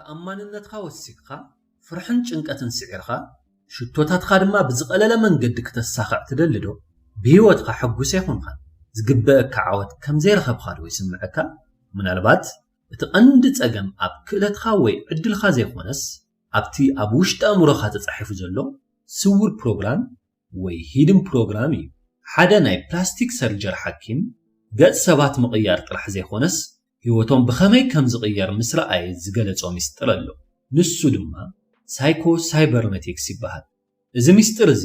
ተኣማንነትካ ወሲኽካ፣ ፍርሕን ጭንቀትን ስዒርካ፣ ሽቶታትካ ድማ ብዝቐለለ መንገዲ ክተሳኽዕ ትደሊ ዶ? ብህይወትካ ሕጉስ ኣይኮንካን። ዝግበኣካ ዓወት ከም ዘይረኸብካ ዶ ይስምዐካ? ምናልባት እቲ ቀንዲ ጸገም ኣብ ክእለትካ ወይ ዕድልካ ዘይኮነስ፣ ኣብቲ ኣብ ውሽጢ ኣእምሮኻ ተጻሒፉ ዘሎ ስውር ፕሮግራም ወይ ሂድን ፕሮግራም እዩ። ሓደ ናይ ፕላስቲክ ሰርጀር ሓኪም ገጽ ሰባት ምቕያር ጥራሕ ዘይኮነስ፣ ህይወቶም ብኸመይ ከም ዝቕየር ምስ ረኣየ ዝገለጾ ሚስጥር ኣሎ። ንሱ ድማ ሳይኮ ሳይበርነቲክስ ይበሃል። እዚ ሚስጥር እዚ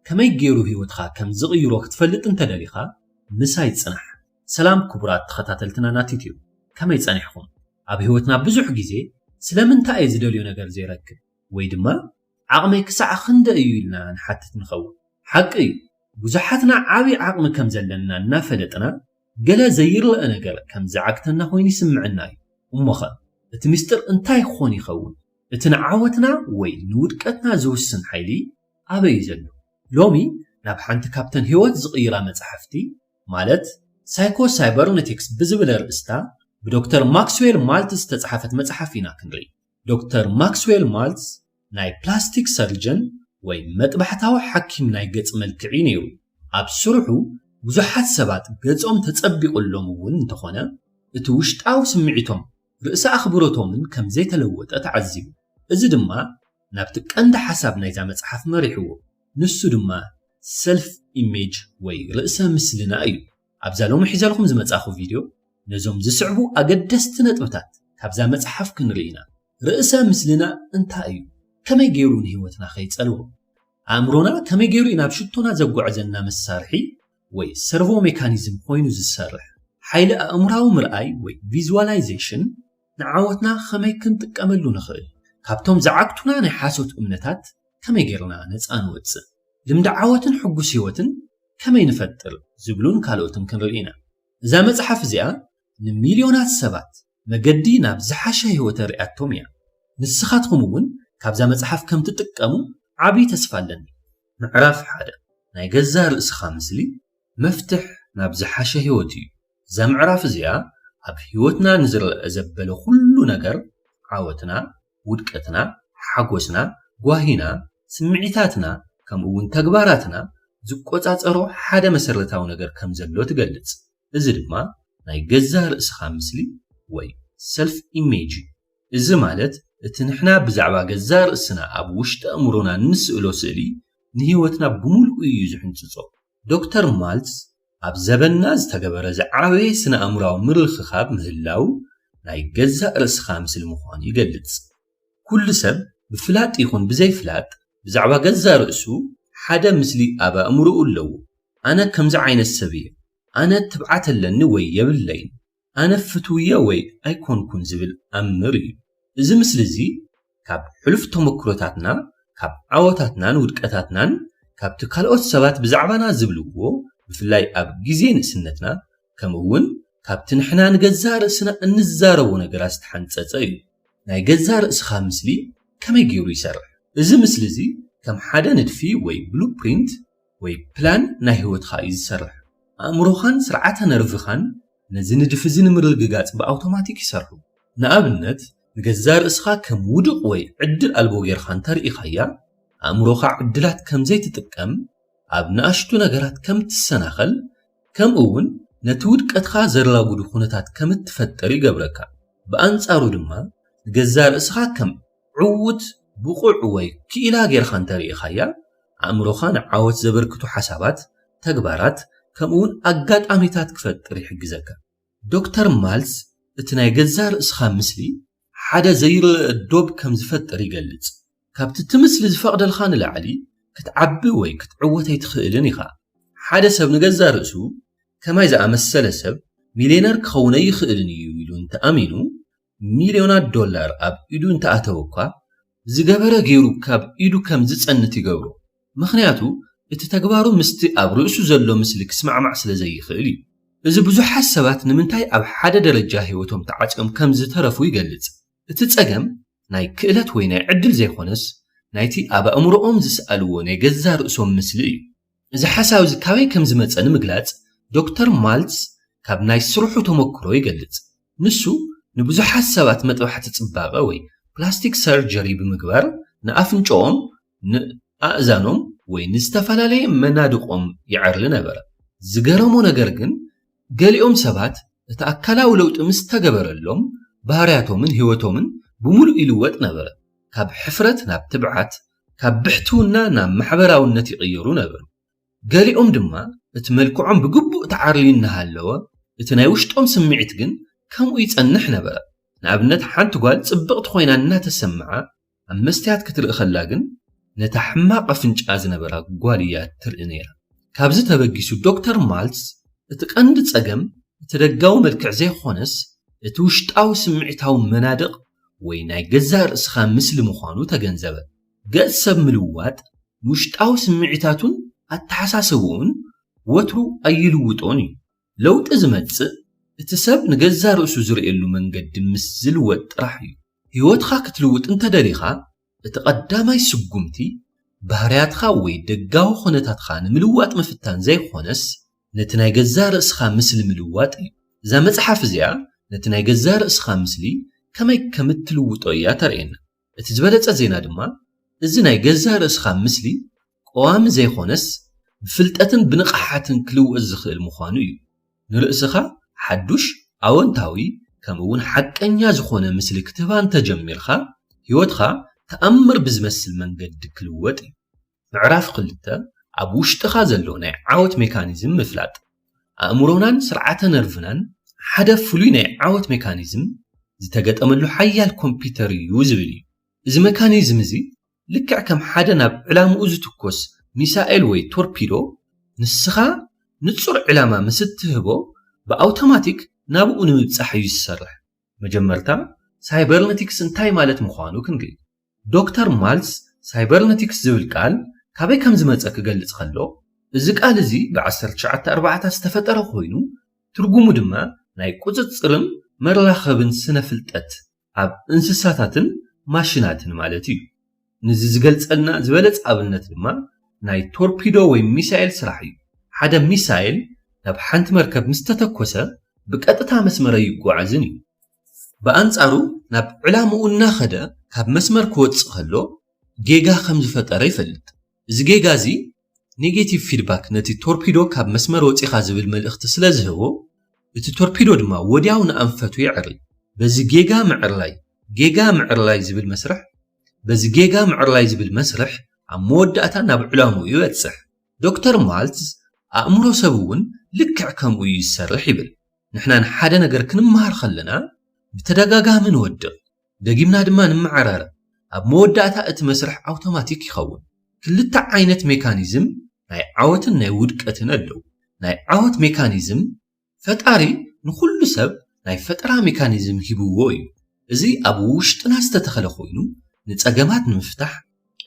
ከመይ ገይሩ ህይወትካ ከም ዝቕይሮ ክትፈልጥ እንተደሊኻ፣ ምሳይ ጽናሕ። ሰላም ክቡራት ተኸታተልትና ናት ዩትዩብ፣ ከመይ ጸኒሕኩም? ኣብ ህይወትና ብዙሕ ግዜ ስለምንታይ እየ ዝደልዮ ነገር ዘይረክብ ወይ ድማ ዓቕመይ ክሳዕ ክንደ እዩ ኢልና ንሓትት ንኸውን። ሓቂ እዩ፣ ብዙሓትና ዓቢ ዓቕሚ ከም ዘለና እናፈለጥና፣ ገለ ዘይረኣ ነገር ከም ዝዓግተና ኮይኑ ይስምዐና እዩ። እሞኸ እቲ ሚስጥር እንታይ ክኾን ይኸውን? እቲ ንዓወትና ወይ ንውድቀትና ዝውስን ሓይሊ ኣበይ እዩ ዘሎ? ሎሚ ናብ ሓንቲ ካብተን ህይወት ዝቕይራ መጻሕፍቲ፣ ማለት ሳይኮ ሳይበርነቲክስ ብዝብል ኣርእስታ ብዶክተር ማክስዌል ማልትዝ ዝተጻሕፈት መጽሓፍ ኢና ክንርኢ። ዶክተር ማክስዌል ማልትዝ ናይ ፕላስቲክ ሰርጀን ወይ መጥባሕታዊ ሓኪም ናይ ገጽ መልክዕ እዩ ነይሩ። ኣብ ስርሑ ብዙሓት ሰባት ገጾም ተጸቢቑሎም እውን እንተኾነ፣ እቲ ውሽጣዊ ስምዒቶም፣ ርእሰ ኣኽብሮቶምን ከም ዘይተለወጠ ተዓዚቡ። እዚ ድማ ናብቲ ቀንዲ ሓሳብ ናይዛ መጽሓፍ መሪሕዎ። ንሱ ድማ ሰልፍ ኢሜጅ ወይ ርእሰ ምስልና እዩ። ኣብዛ ሎሚ ሒዘልኩም ዝመጻኹ ቪድዮ፣ ነዞም ዝስዕቡ ኣገደስቲ ነጥብታት ካብዛ መጽሓፍ ክንርኢ ኢና። ርእሰ ምስልና እንታይ እዩ? ከመይ ገይሩ ንህይወትና ከይጸልዎ? ኣእምሮና ከመይ ገይሩ እዩ ናብ ሽቶና ዘጓዕዘና መሳርሒ ወይ ሰርቮ ሜካኒዝም ኮይኑ ዝሰርሕ? ሓይሊ ኣእምራዊ ምርኣይ ወይ ቪዝዋላይዜሽን ንዓወትና ከመይ ክንጥቀመሉ ንኽእል? ካብቶም ዝዓግቱና ናይ ሓሶት እምነታት ከመይ ገይርና ነጻ ንወጽእ? ልምዲ ዓወትን ሕጉስ ህይወትን ከመይ ንፈጥር? ዝብሉን ካልኦትን ክንርኢ ኢና። እዛ መጽሓፍ እዚኣ ንሚልዮናት ሰባት መገዲ ናብ ዝሓሸ ህይወት ኣርእያቶም እያ። ንስኻትኩም እውን ካብዛ መጽሓፍ ከም ትጥቀሙ ዓቢ ተስፋ ኣለኒ። ምዕራፍ ሓደ፣ ናይ ገዛ ርእስኻ ምስሊ መፍትሕ ናብ ዝሓሸ ህይወት እዩ። እዛ ምዕራፍ እዚኣ ኣብ ህይወትና ንዝረአ ዘበለ ኩሉ ነገር፣ ዓወትና፣ ውድቀትና፣ ሓጎስና፣ ጓሂና፣ ስምዒታትና፣ ከምኡ እውን ተግባራትና ዝቆጻጸሮ ሓደ መሰረታዊ ነገር ከም ዘሎ ትገልጽ። እዚ ድማ ናይ ገዛ ርእስኻ ምስሊ ወይ ሰልፍ ኢሜጅ እዩ። እዚ ማለት እቲ ንሕና ብዛዕባ ገዛ ርእስና ኣብ ውሽጢ ኣእምሮና እንስእሎ ስእሊ ንህይወትና ብምሉኡ እዩ ዝሕንጽጾ። ዶክተር ማልትዝ ኣብ ዘበንና ዝተገበረ ዝዓበየ ስነ ኣእምራዊ ምርኽኻብ ምህላው ናይ ገዛእ ርእስኻ ምስሊ ምዃኑ ይገልጽ። ኩሉ ሰብ ብፍላጥ ይኹን ብዘይፍላጥ ብዛዕባ ገዛእ ርእሱ ሓደ ምስሊ ኣብ ኣእምሮኡ ኣለዎ። ኣነ ከምዚ ዓይነት ሰብ እየ፣ ኣነ ትብዓት ኣለኒ ወይ የብለይን፣ ኣነ ፍትውየ ወይ ኣይኮንኩን ዝብል ኣምር እዩ። እዚ ምስሊ እዚ ካብ ሕሉፍ ተመክሮታትና፣ ካብ ዓወታትናን ውድቀታትናን፣ ካብቲ ካልኦት ሰባት ብዛዕባና ዝብልዎ፣ ብፍላይ ኣብ ግዜ ንእስነትና፣ ከምኡ እውን ካብቲ ንሕና ንገዛእ ርእስና እንዛረቦ ነገራት ዝተሓንጸጸ እዩ። ናይ ገዛእ ርእስኻ ምስሊ ከመይ ገይሩ ይሰርሕ? እዚ ምስሊ እዚ ከም ሓደ ንድፊ ወይ ብሉፕሪንት ወይ ፕላን ናይ ህይወትኻ እዩ ዝሰርሕ። ኣእምሮኻን ስርዓተ ነርቭኻን ነዚ ንድፊ እዚ ንምርግጋጽ ብኣውቶማቲክ ይሰርሑ። ንኣብነት፣ ንገዛእ ርእስኻ ከም ውዱቕ ወይ ዕድል ኣልቦ ጌርካ እንተርኢኻያ፣ ኣእምሮኻ ዕድላት ከም ዘይትጥቀም፣ ኣብ ንኣሽቱ ነገራት ከም ትሰናኸል፣ ከምኡ እውን ነቲ ውድቀትካ ዘላጉዱ ኩነታት ከም እትፈጥር ይገብረካ። ብኣንጻሩ ድማ፣ ንገዛእ ርእስኻ ከም ዕዉት፣ ብቑዕ ወይ ክኢላ ጌርካ እንተርኢኻያ፣ ኣእምሮኻ ንዓወት ዘበርክቱ ሓሳባት፣ ተግባራት፣ ከምኡ እውን ኣጋጣሚታት ክፈጥር ይሕግዘካ። ዶክተር ማልትዝ እቲ ናይ ገዛእ ርእስኻ ምስሊ ሓደ ዘይረኣ ዶብ ከም ዝፈጥር ይገልጽ። ካብቲ እቲ ምስሊ ዝፈቕደልካ ንላዕሊ ክትዓቢ ወይ ክትዕወት ኣይትኽእልን ኢኻ። ሓደ ሰብ ንገዛእ ርእሱ ከማይ ዝኣመሰለ ሰብ ሚልዮነር ክኸውን ኣይኽእልን እዩ ኢሉ እንተኣሚኑ፣ ሚልዮናት ዶላር ኣብ ኢዱ እንተኣተወ እኳ፣ ዝገበረ ገይሩ ካብ ኢዱ ከም ዝጸንት ይገብሮ። ምኽንያቱ፣ እቲ ተግባሩ ምስቲ ኣብ ርእሱ ዘሎ ምስሊ ክስማዕማዕ ስለ ዘይኽእል እዩ። እዚ ብዙሓት ሰባት ንምንታይ ኣብ ሓደ ደረጃ ህይወቶም ተዓጽዮም ከም ዝተረፉ ይገልጽ። እቲ ጸገም ናይ ክእለት ወይ ናይ ዕድል ዘይኮነስ፣ ናይቲ ኣብ ኣእምሮኦም ዝስኣልዎ ናይ ገዛእ ርእሶም ምስሊ እዩ። እዚ ሓሳብ እዚ ካበይ ከም ዝመጸ ንምግላጽ፣ ዶክተር ማልትዝ ካብ ናይ ስርሑ ተመክሮ ይገልጽ። ንሱ ንብዙሓት ሰባት መጥባሕቲ ጽባቐ ወይ ፕላስቲክ ሰርጀሪ ብምግባር ንኣፍንጫኦም፣ ንኣእዛኖም ወይ ንዝተፈላለየ መናድቖም ይዐርሊ ነበረ። ዝገረሞ ነገር ግን ገሊኦም ሰባት እቲ ኣካላዊ ለውጢ ምስ ተገበረሎም ባህርያቶምን ህይወቶምን ብምሉእ ይልወጥ ነበረ። ካብ ሕፍረት ናብ ትብዓት፣ ካብ ብሕትውና ናብ ማሕበራውነት ይቕየሩ ነበሩ። ገሊኦም ድማ እቲ መልክዖም ብግቡእ ተዓርዩ እናሃለወ እቲ ናይ ውሽጦም ስምዒት ግን ከምኡ ይጸንሕ ነበረ። ንኣብነት ሓንቲ ጓል ጽብቕቲ ኮይና እናተሰምዓ ኣብ መስትያት ክትርኢ ከላ ግን ነታ ሕማቕ ኣፍንጫ ዝነበራ ጓል እያ ትርኢ ነይራ። ካብዚ ተበጊሱ ዶክተር ማልትስ እቲ ቀንዲ ጸገም እቲ ደጋዊ መልክዕ ዘይኮነስ እቲ ውሽጣዊ ስምዒታዊ መናድቕ ወይ ናይ ገዛእ ርእስኻ ምስሊ ምዃኑ ተገንዘበ። ገጽ ሰብ ምልዋጥ ንውሽጣዊ ስምዒታቱን ኣተሓሳስብኡን ወትሩ ኣይልውጦን እዩ። ለውጢ ዝመጽእ እቲ ሰብ ንገዛእ ርእሱ ዝርእየሉ መንገዲ ምስ ዝልወጥ ጥራሕ እዩ። ህይወትኻ ክትልውጥ እንተደሊኻ እቲ ቀዳማይ ስጉምቲ ባህርያትካ ወይ ደጋዊ ኩነታትካ ንምልዋጥ ምፍታን ዘይኮነስ ነቲ ናይ ገዛእ ርእስኻ ምስሊ ምልዋጥ እዩ። እዛ መጽሓፍ እዚኣ ነቲ ናይ ገዛእ ርእስኻ ምስሊ ከመይ ከም እትልውጦ እያ ተርእየና። እቲ ዝበለጸ ዜና ድማ እዚ ናይ ገዛእ ርእስኻ ምስሊ ቀዋሚ ዘይኮነስ ብፍልጠትን ብንቕሓትን ክልወጥ ዝኽእል ምዃኑ እዩ። ንርእስኻ ሓዱሽ ኣወንታዊ ከምኡ እውን ሓቀኛ ዝኾነ ምስሊ ክትህባ እንተጀሚርካ ህይወትኻ ተኣምር ብዝመስል መንገዲ ክልወጥ እዩ። ምዕራፍ ክልተ ኣብ ውሽጥኻ ዘሎ ናይ ዓወት ሜካኒዝም ምፍላጥ። ኣእምሮናን ስርዓተ ነርቭናን ሓደ ፍሉይ ናይ ዓወት ሜካኒዝም ዝተገጠመሉ ሓያል ኮምፒውተር እዩ ዝብል እዩ። እዚ ሜካኒዝም እዚ ልክዕ ከም ሓደ ናብ ዕላምኡ ዝትኮስ ሚሳኤል ወይ ቶርፒዶ ንስኻ ንጹር ዕላማ ምስ እትህቦ ብኣውቶማቲክ ናብኡ ንምብጻሕ እዩ ዝሰርሕ። መጀመርታ ሳይበርነቲክስ እንታይ ማለት ምዃኑ ክንርኢ። ዶክተር ማልስ ሳይበርነቲክስ ዝብል ቃል ካበይ ከም ዝመጸ ክገልጽ ከሎ እዚ ቃል እዚ ብ1940ታት ዝተፈጠረ ኮይኑ ትርጉሙ ድማ ናይ ቁጽጽርን መራኸብን ስነ ፍልጠት ኣብ እንስሳታትን ማሽናትን ማለት እዩ። ንዚ ዝገልጸልና ዝበለጸ ኣብነት ድማ ናይ ቶርፒዶ ወይ ሚሳኤል ስራሕ እዩ። ሓደ ሚሳኤል ናብ ሓንቲ መርከብ ምስ ተተኮሰ ብቀጥታ መስመር ኣይጓዓዝን እዩ። ብኣንጻሩ ናብ ዕላምኡ እናኸደ ካብ መስመር ክወጽእ ከሎ ጌጋ ከም ዝፈጠረ ይፈልጥ። እዚ ጌጋ እዚ ኔጌቲቭ ፊድባክ ነቲ ቶርፒዶ ካብ መስመር ወጺኻ ዝብል መልእኽቲ ስለ ዝህቦ እቲ ቶርፒዶ ድማ ወዲያው ንኣንፈቱ የዕሪ። በዚ ጌጋ ምዕርላይ ጌጋ ምዕርላይ ዝብል መስርሕ በዚ ጌጋ ምዕርላይ ዝብል መስርሕ ኣብ መወዳእታ ናብ ዕላምኡ ይበጽሕ። ዶክተር ማልትዝ ኣእምሮ ሰብ እውን ልክዕ ከምኡ እዩ ዝሰርሕ ይብል። ንሕና ንሓደ ነገር ክንመሃር ከለና ብተደጋጋሚ ንወድቕ፣ ደጊምና ድማ ንመዓራረ። ኣብ መወዳእታ እቲ መስርሕ ኣውቶማቲክ ይኸውን። ክልተ ዓይነት ሜካኒዝም ናይ ዓወትን ናይ ውድቀትን ኣለዉ። ናይ ዓወት ሜካኒዝም ፈጣሪ ንኹሉ ሰብ ናይ ፈጠራ ሜካኒዝም ሂብዎ እዩ። እዚ ኣብ ውሽጥና ዝተተኸለ ኮይኑ ንጸገማት ንምፍታሕ፣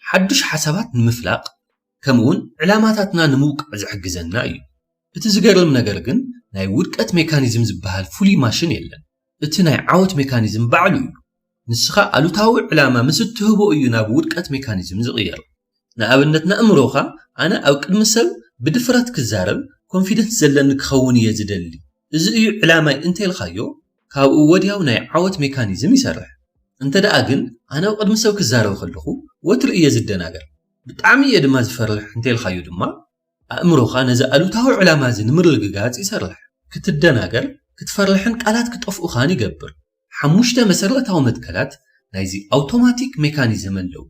ሓዱሽ ሓሳባት ንምፍላቕ፣ ከምኡውን ዕላማታትና ንምውቃዕ ዝሕግዘና እዩ። እቲ ዝገርም ነገር ግን ናይ ውድቀት ሜካኒዝም ዝበሃል ፍሉይ ማሽን የለን። እቲ ናይ ዓወት ሜካኒዝም ባዕሉ እዩ። ንስኻ ኣሉታዊ ዕላማ ምስ እትህቦ እዩ ናብ ውድቀት ሜካኒዝም ዝቕየር። ንኣብነት ንኣእምሮኻ ኣነ ኣብ ቅድሚ ሰብ ብድፍረት ክዛረብ ኮንፊደንስ ዘለኒ ክኸውን እየ ዝደሊ። እዚ እዩ ዕላማይ እንተልካዮ ካብኡ ወዲያው ናይ ዓወት ሜካኒዝም ይሰርሕ። እንተ ደኣ ግን ኣነ ኣብ ቅድሚ ሰብ ክዛረብ ከለኹ ወትሩ እየ ዝደናገር። ብጣዕሚ እየ ድማ ዝፈርሕ እንተልካዮ ድማ ኣእምሮኻ ነዚ ኣሉታዊ ዕላማ እዚ ንምርግጋጽ ይሰርሕ። ክትደናገር፣ ክትፈርሕን ቃላት ክጠፍኡኻን ይገብር። ሓሙሽተ መሰረታዊ መትከላት ናይዚ ኣውቶማቲክ ሜካኒዝም ኣለዉ።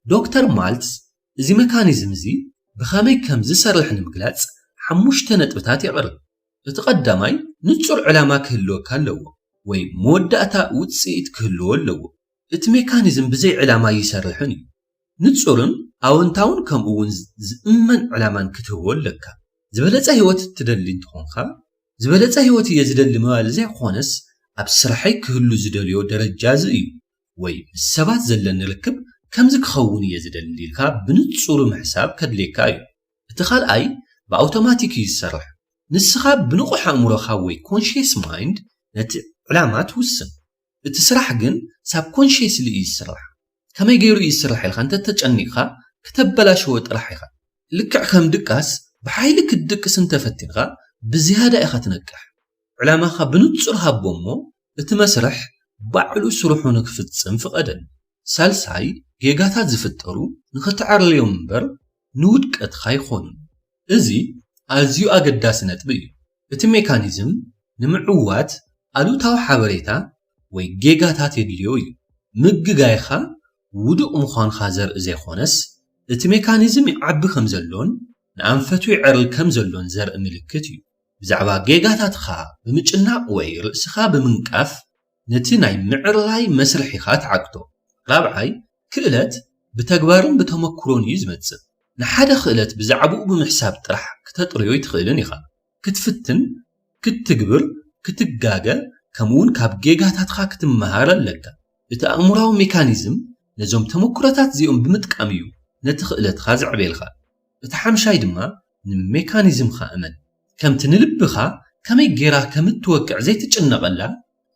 ዶክተር ማልትስ እዚ ሜካኒዝም እዚ ብኸመይ ከም ዝሰርሕ ንምግላጽ ሓሙሽተ ነጥብታት የቕርብ። እቲ ቀዳማይ ንጹር ዕላማ ክህልወካ ኣለዎ ወይ መወዳእታ ውጽኢት ክህልዎ ኣለዎ። እቲ ሜካኒዝም ብዘይ ዕላማ ይሰርሕን እዩ። ንጹርን ኣወንታውን ከምኡ እውን ዝእመን ዕላማን ክትህቦ ኣለካ። ዝበለጸ ህይወት እትደሊ እንተኾንካ ዝበለጸ ህይወት እየ ዝደሊ ምባል ዘይኮነስ ኣብ ስራሐይ ክህሉ ዝደልዮ ደረጃ እዚ እዩ ወይ ምስ ሰባት ዘለኒ ርክብ ከምዚ ክኸውን እየ ዝደሊ ኢልካ ብንጹሩ ምሕሳብ ከድልየካ እዩ። እቲ ካልኣይ ብኣውቶማቲክ እዩ ዝሰርሕ። ንስኻ ብንቑሕ ኣእምሮኻ ወይ ኮንሽየስ ማይንድ ነቲ ዕላማ ትውስን። እቲ ስራሕ ግን ሳብ ኮንሽየስሊ እዩ ዝስራሕ። ከመይ ገይሩ እዩ ዝስራሕ ኢልካ እንተተጨኒቕካ ክተበላሽዎ ጥራሕ ኢኻ። ልክዕ ከም ድቃስ ብሓይሊ ክትድቅስ እንተፈቲንካ ብዝያዳ ኢኻ ትነቅሕ። ዕላማኻ ብንጹር ሃቦ እሞ እቲ መስርሕ ባዕሉ ስርሑ ንክፍጽም ፍቐደሉ። ሳልሳይ፣ ጌጋታት ዝፍጠሩ ንኽትዓርልዮም እምበር ንውድቀትኻ ኣይኾኑን። እዚ ኣዝዩ ኣገዳሲ ነጥቢ እዩ። እቲ ሜካኒዝም ንምዕዋት ኣሉታዊ ሓበሬታ ወይ ጌጋታት የድልዮ እዩ። ምግጋይኻ ውዱቕ ምዃንካ ዘርኢ ዘይኮነስ፣ እቲ ሜካኒዝም ይዓቢ ከም ዘሎን ንኣንፈቱ ይዕርል ከም ዘሎን ዘርኢ ምልክት እዩ። ብዛዕባ ጌጋታትካ ብምጭናቕ ወይ ርእስኻ ብምንቃፍ ነቲ ናይ ምዕራይ መስርሕ ኢኻ ትዓግቶ። ራብዓይ፣ ክእለት ብተግባርን ብተመክሮን እዩ ዝመጽእ። ንሓደ ክእለት ብዛዕባኡ ብምሕሳብ ጥራሕ ክተጥርዮ ኣይትኽእልን ኢኻ። ክትፍትን፣ ክትትግብር፣ ክትጋገ፣ ከምኡውን ካብ ጌጋታትካ ክትመሃር ኣለካ። እቲ ኣእምሮኣዊ ሜካኒዝም ነዞም ተመክሮታት እዚኦም ብምጥቃም እዩ ነቲ ክእለትካ ዘዕብየልካ። እቲ ሓምሻይ ድማ ንሜካኒዝምካ እመን። ከምቲ ንልብኻ ከመይ ጌራ ከም እትወቅዕ ዘይትጭነቐላ፣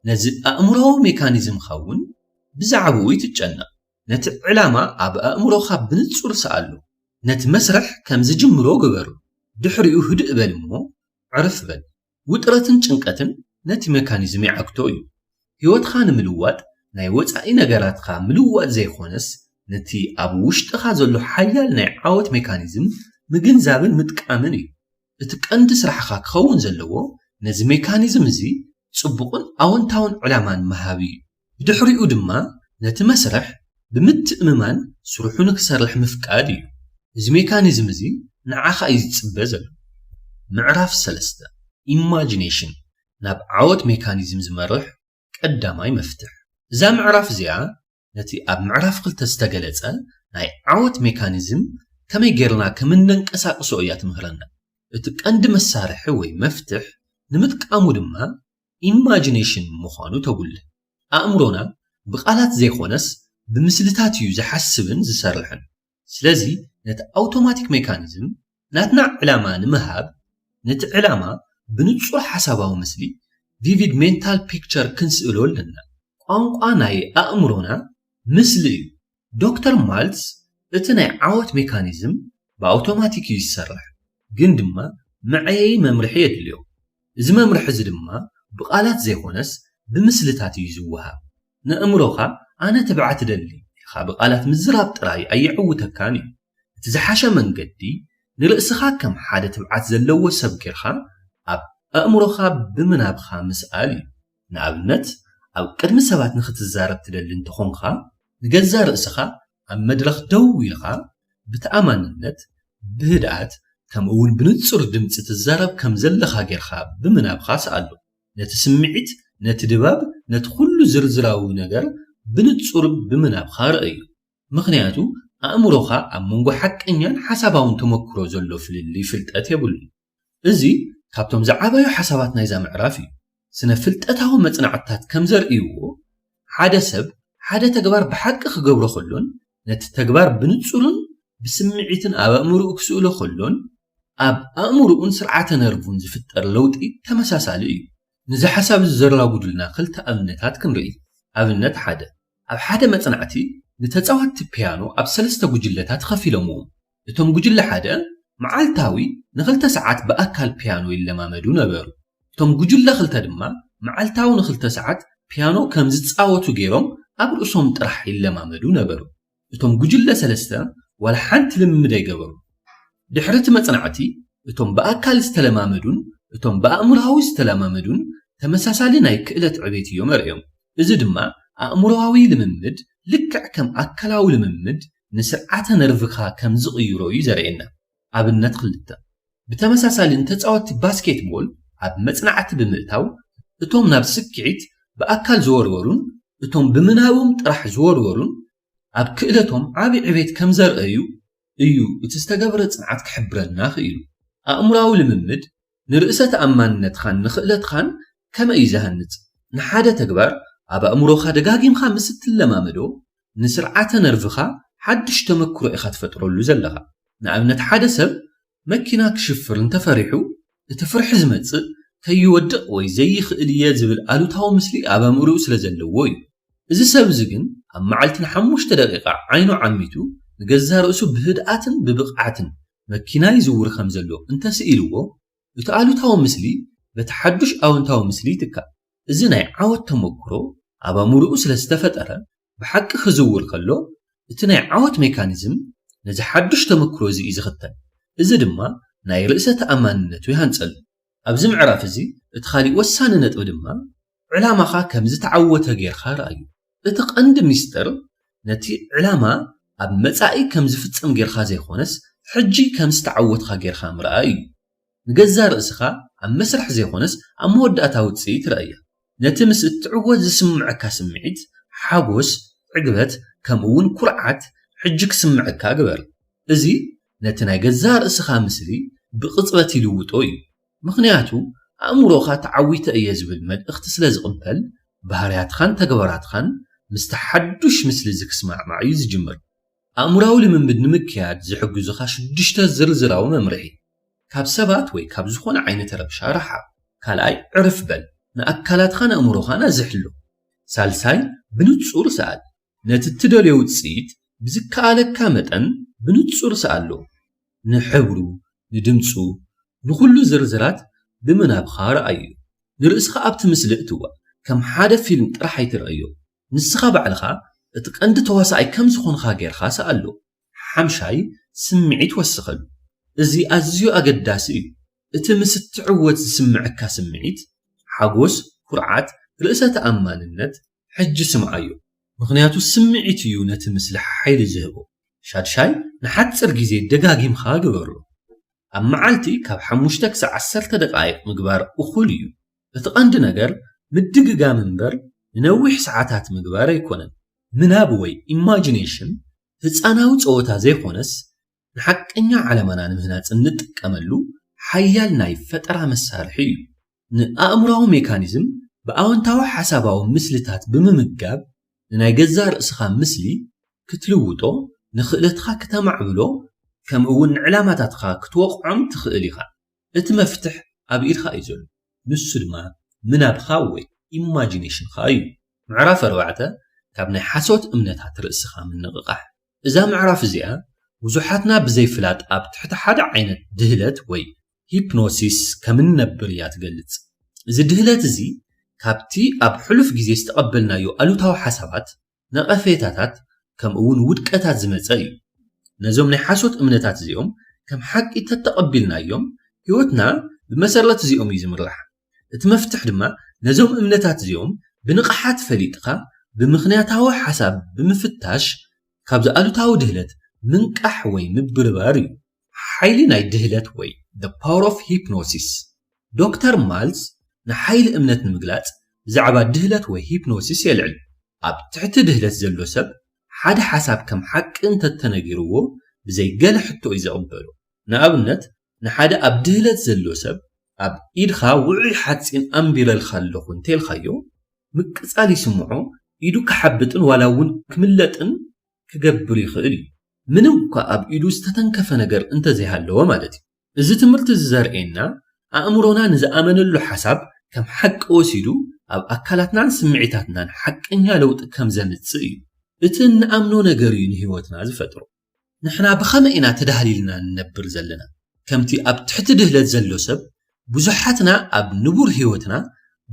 ነዚ ኣእምሮኣዊ ሜካኒዝምካ እውን ብዛዕባኡ ይትጨነቕ። ነቲ ዕላማ ኣብ ኣእምሮኻ ብንጹር ስኣሉ። ነቲ መስርሕ ከም ዝጅምሮ ግበሩ። ድሕሪኡ ህድእ በል እሞ ዕርፍ በል። ውጥረትን ጭንቀትን ነቲ ሜካኒዝም ይዓግቶ እዩ። ህይወትካ ንምልዋጥ ናይ ወጻኢ ነገራትካ ምልዋጥ ዘይኮነስ፣ ነቲ ኣብ ውሽጥኻ ዘሎ ሓያል ናይ ዓወት ሜካኒዝም ምግንዛብን ምጥቃምን እዩ። እቲ ቀንዲ ስራሕኻ ክኸውን ዘለዎ ነዚ ሜካኒዝም እዚ ጽቡቕን ኣወንታውን ዕላማን ምሃብ እዩ። ብድሕሪኡ ድማ ነቲ መስርሕ ብምትእምማን ስርሑ ንክሰርሕ ምፍቃድ እዩ። እዚ ሜካኒዝም እዚ ንዓኻ እዩ ዝጽበ ዘሎ። ምዕራፍ ሰለስተ፣ ኢማጂኔሽን፣ ናብ ዓወት ሜካኒዝም ዝመርሕ ቀዳማይ መፍትሕ። እዛ ምዕራፍ እዚኣ ነቲ ኣብ ምዕራፍ ክልተ ዝተገለጸ ናይ ዓወት ሜካኒዝም ከመይ ጌርና ከም እነንቀሳቕሶ እያ ትምህረና። እቲ ቀንዲ መሳርሒ ወይ መፍትሕ ንምጥቃሙ ድማ ኢማጂኔሽን ምዃኑ ተጉልህ። ኣእምሮና ብቓላት ዘይኮነስ ብምስልታት እዩ ዝሓስብን ዝሰርሕን። ስለዚ ነቲ ኣውቶማቲክ ሜካኒዝም ናትና ዕላማ ንምሃብ፣ ነቲ ዕላማ ብንጹር ሓሳባዊ ምስሊ፣ ቪቪድ ሜንታል ፒክቸር፣ ክንስእሎ ኣለና። ቋንቋ ናይ ኣእምሮና ምስሊ እዩ። ዶክተር ማልትስ እቲ ናይ ዓወት ሜካኒዝም ብኣውቶማቲክ እዩ ዝሰርሕ፣ ግን ድማ መዐየዪ መምርሒ የድልዮ። እዚ መምርሒ እዚ ድማ ብቓላት ዘይኮነስ ብምስልታት እዩ ዝወሃብ። ንእምሮኻ ኣነ ትብዓት እደሊ ኢልካ ብቓላት ምዝራብ ጥራይ ኣየዕውተካን እዩ። እቲ ዝሓሸ መንገዲ ንርእስኻ ከም ሓደ ትብዓት ዘለዎ ሰብ ጌርካ ኣብ ኣእምሮኻ ብምናብኻ ምስኣል እዩ። ንኣብነት፣ ኣብ ቅድሚ ሰባት ንኽትዛረብ ትደሊ እንተኾንካ፣ ንገዛ ርእስኻ ኣብ መድረኽ ደው ኢልካ ብተኣማንነት፣ ብህድኣት፣ ከምኡ እውን ብንጹር ድምጺ ትዛረብ ከም ዘለኻ ጌርካ ብምናብኻ ስኣሎ። ነቲ ስምዒት፣ ነቲ ድባብ፣ ነቲ ኩሉ ዝርዝራዊ ነገር ብንጹር ብምናብኻ ርእዮ። ምኽንያቱ፣ ኣእምሮኻ ኣብ መንጎ ሓቀኛን ሓሳባውን ተመክሮ ዘሎ ፍልልይ ፍልጠት የብሉን። እዚ ካብቶም ዝዓበዩ ሓሳባት ናይዛ ምዕራፍ እዩ። ስነ ፍልጠታዊ መጽናዕትታት ከም ዘርእይዎ፣ ሓደ ሰብ ሓደ ተግባር ብሓቂ ክገብሮ ከሎን ነቲ ተግባር ብንጹርን ብስምዒትን ኣብ ኣእምሮኡ ክስእሎ ከሎን ኣብ ኣእምሮኡን ስርዓተ ነርቡን ዝፍጠር ለውጢ ተመሳሳሊ እዩ። ነዚ ሓሳብ እዚ ዘራጉዱልና ክልተ ኣብነታት ክንርኢ። ኣብነት ሓደ፣ ኣብ ሓደ መጽናዕቲ ንተጻወትቲ ፒያኖ ኣብ ሰለስተ ጉጅለታት ከፊሎምዎም። እቶም ጉጅለ ሓደ መዓልታዊ ንኽልተ ሰዓት ብኣካል ፒያኖ ይለማመዱ ነበሩ። እቶም ጉጅለ ክልተ ድማ መዓልታዊ ንኽልተ ሰዓት ፒያኖ ከም ዝጻወቱ ገይሮም ኣብ ርእሶም ጥራሕ ይለማመዱ ነበሩ። እቶም ጉጅለ ሰለስተ ዋላ ሓንቲ ልምምድ ኣይገበሩ። ድሕሪ እቲ መጽናዕቲ፣ እቶም ብኣካል ዝተለማመዱን እቶም ብኣእምሮኣዊ ዝተለማመዱን ተመሳሳሊ ናይ ክእለት ዕቤት እዮም ኣርእዮም። እዚ ድማ ኣእምሮኣዊ ልምምድ ልክዕ ከም ኣካላዊ ልምምድ ንስርዓተ ነርቭኻ ከም ዝቕይሮ እዩ ዘርእየና። ኣብነት ክልተ፣ ብተመሳሳሊ ንተጻወትቲ ባስኬትቦል ኣብ መጽናዕቲ ብምእታው፣ እቶም ናብ ስክዒት ብኣካል ዝወርወሩን እቶም ብምናቦም ጥራሕ ዝወርወሩን ኣብ ክእለቶም ዓቢ ዕቤት ከም ዘርእዩ እዩ እቲ ዝተገብረ ጽንዓት ክሕብረልና ክኢሉ። ኣእምሮኣዊ ልምምድ ንርእሰ ተኣማንነትኻን ንኽእለትኻን ከመይ እዩ ዝሃንጽ? ንሓደ ተግባር ኣብ ኣእምሮኻ ደጋጊምካ ምስ እትለማመዶ፣ ንስርዓተ ነርቭኻ ሓድሽ ተመክሮ ኢኻ ትፈጥረሉ ዘለኻ። ንኣብነት፣ ሓደ ሰብ መኪና ክሽፍር እንተፈሪሑ፣ እቲ ፍርሒ ዝመጽእ ከይወድቕ ወይ ዘይኽእል እየ ዝብል ኣሉታዊ ምስሊ ኣብ ኣእምሮኡ ስለ ዘለዎ እዩ። እዚ ሰብ እዚ ግን ኣብ መዓልቲ ንሓሙሽተ ደቂቓ ዓይኑ ዓሚቱ ንገዛ ርእሱ ብህድኣትን ብብቕዓትን መኪና ይዝውር ከም ዘሎ እንተስኢልዎ፣ እቲ ኣሉታዊ ምስሊ በቲ ሓዱሽ ኣወንታዊ ምስሊ ይትካእ። እዚ ናይ ዓወት ተመክሮ ኣብ ኣእምሮኡ ስለ ዝተፈጠረ፣ ብሓቂ ክዝውር ከሎ፣ እቲ ናይ ዓወት ሜካኒዝም ነዚ ሓድሽ ተመክሮ እዚ እዩ ዝኽተል። እዚ ድማ ናይ ርእሰ ተኣማንነቱ ይሃንጸሉ። ኣብዚ ምዕራፍ እዚ እቲ ካሊእ ወሳኒ ነጥቢ ድማ ዕላማኻ ከም ዝተዓወተ ጌርካ ረኣዩ። እቲ ቀንዲ ሚስጥር ነቲ ዕላማ ኣብ መጻኢ ከም ዝፍጸም ጌርካ ዘይኮነስ ሕጂ ከም ዝተዓወትካ ጌርካ ምርኣይ እዩ። ንገዛ ርእስኻ ኣብ መስርሕ ዘይኮነስ ኣብ መወዳእታ ውጽኢት ረኣያ። ነቲ ምስ እትዕወት ዝስምዐካ ስምዒት፣ ሓጎስ፣ ዕግበት፣ ከምኡ እውን ኩርዓት ሕጂ ክስምዐካ ግበር። እዚ ነቲ ናይ ገዛ ርእስኻ ምስሊ ብቕጽበት ይልውጦ እዩ። ምኽንያቱ ኣእምሮኻ ተዓዊተ እየ ዝብል መልእኽቲ ስለ ዝቕበል፣ ባህርያትኻን ተግባራትኻን ምስቲ ሓዱሽ ምስሊ እዚ ክስማዕማዕ እዩ ዝጅምር። ኣእምራዊ ልምምድ ንምክያድ ዝሕግዙኻ ሽዱሽተ ዝርዝራዊ መምርሒ። ካብ ሰባት ወይ ካብ ዝኾነ ዓይነት ረብሻ ርሓቕ። ካልኣይ፣ ዕርፍ በል። ንኣካላትኻን ኣእምሮኻን ኣዝሕሉ። ሳልሳይ፣ ብንጹር ስኣል። ነቲ እትደልዮ ውጽኢት ብዝከኣለካ መጠን ብንጹር ስኣሎ። ንሕብሩ፣ ንድምጹ፣ ንኹሉ ዝርዝራት ብምናብኻ ረኣዮ። ንርእስኻ ኣብቲ ምስሊ እትዋእ፣ ከም ሓደ ፊልም ጥራሕ ኣይትረኣዮ። ንስኻ ባዕልኻ እቲ ቀንዲ ተዋሳኣይ ከም ዝኾንካ ጌርካ ስኣሎ። ሓምሻይ፣ ስምዒት ወስኸሉ። እዚ ኣዝዩ ኣገዳሲ እዩ። እቲ ምስ እትዕወት ዝስምዐካ ስምዒት፣ ሓጎስ፣ ኩርዓት፣ ርእሰ ተኣማንነት፣ ሕጂ ስምዓዮ። ምኽንያቱ ስምዒት እዩ ነቲ ምስሊ ሓይሊ ዝህቦ። ሻድሻይ፣ ንሓጺር ግዜ ደጋጊምካ ግበሮ። ኣብ መዓልቲ ካብ ሓሙሽተ ክሳብ ዓሰርተ ደቃይቕ ምግባር እኹል እዩ። እቲ ቀንዲ ነገር ምድግጋም እምበር ንነዊሕ ሰዓታት ምግባር ኣይኮነን። ምናብ ወይ ኢማጂኔሽን ህጻናዊ ጸወታ ዘይኮነስ ንሓቀኛ ዓለማና ንምህናጽ እንጥቀመሉ ሓያል ናይ ፈጠራ መሳርሒ እዩ። ንኣእምሮኣዊ ሜካኒዝም ብኣወንታዊ ሓሳባዊ ምስልታት ብምምጋብ ንናይ ገዛ ርእስኻ ምስሊ ክትልውጦ፣ ንኽእለትኻ ክተማዕብሎ፣ ከምኡ እውን ንዕላማታትኻ ክትወቕዖም ትኽእል ኢኻ። እቲ መፍትሕ ኣብ ኢድኻ እዩ ዘሎ። ንሱ ድማ ምናብኻ ወይ ኢማጂኔሽንኻ እዩ። ምዕራፍ ኣርባዕተ፣ ካብ ናይ ሓሶት እምነታት ርእስኻ ምንቕቓሕ። እዛ ምዕራፍ እዚኣ ብዙሓትና ብዘይፍላጥ ኣብ ትሕቲ ሓደ ዓይነት ድህለት ወይ ሂፕኖሲስ ከም እንነብር እያ ትገልጽ። እዚ ድህለት እዚ ካብቲ ኣብ ሕሉፍ ግዜ ዝተቐበልናዮ ኣሉታዊ ሓሳባት፣ ነቐፌታታት፣ ከምኡ እውን ውድቀታት ዝመጸ እዩ። ነዞም ናይ ሓሶት እምነታት እዚኦም ከም ሓቂ ተተቐቢልናዮም፣ ህይወትና ብመሰረት እዚኦም እዩ ዝምራሕ። እቲ መፍትሕ ድማ ነዞም እምነታት እዚኦም ብንቕሓት ፈሊጥካ፣ ብምኽንያታዊ ሓሳብ ብምፍታሽ፣ ካብዚ ኣሉታዊ ድህለት ምንቃሕ ወይ ምብርባር እዩ። ሓይሊ ናይ ድህለት ወይ the power of hypnosis። ዶክተር ማልስ ንሓይሊ እምነት ንምግላጽ ብዛዕባ ድህለት ወይ ሂፕኖሲስ የልዕል። ኣብ ትሕቲ ድህለት ዘሎ ሰብ ሓደ ሓሳብ ከም ሓቂ እንተተነጊርዎ ብዘይ ገለ ሕቶ እዩ ዝቕበሎ። ንኣብነት፣ ንሓደ ኣብ ድህለት ዘሎ ሰብ ኣብ ኢድኻ ውዑይ ሓጺን ኣንቢረልካ ኣለኹ እንተልካዮ፣ ምቅጻል ይስምዖ፣ ኢዱ ክሓብጥን ዋላ እውን ክምለጥን ክገብር ይኽእል እዩ። ምንም እኳ ኣብ ኢዱ ዝተተንከፈ ነገር እንተዘይሃለወ ማለት እዩ። እዚ ትምህርቲ እዚ ዘርእየና፣ ኣእምሮና ንዝኣመነሉ ሓሳብ ከም ሓቂ ወሲዱ ኣብ ኣካላትናን ስምዒታትናን ሓቀኛ ለውጢ ከም ዘምጽእ እዩ። እቲ እንኣምኖ ነገር እዩ ንህይወትና ዝፈጥሮ። ንሕና ብኸመይ ኢና ተዳህሊልና ንነብር ዘለና? ከምቲ ኣብ ትሕቲ ድህለት ዘሎ ሰብ፣ ብዙሓትና ኣብ ንቡር ህይወትና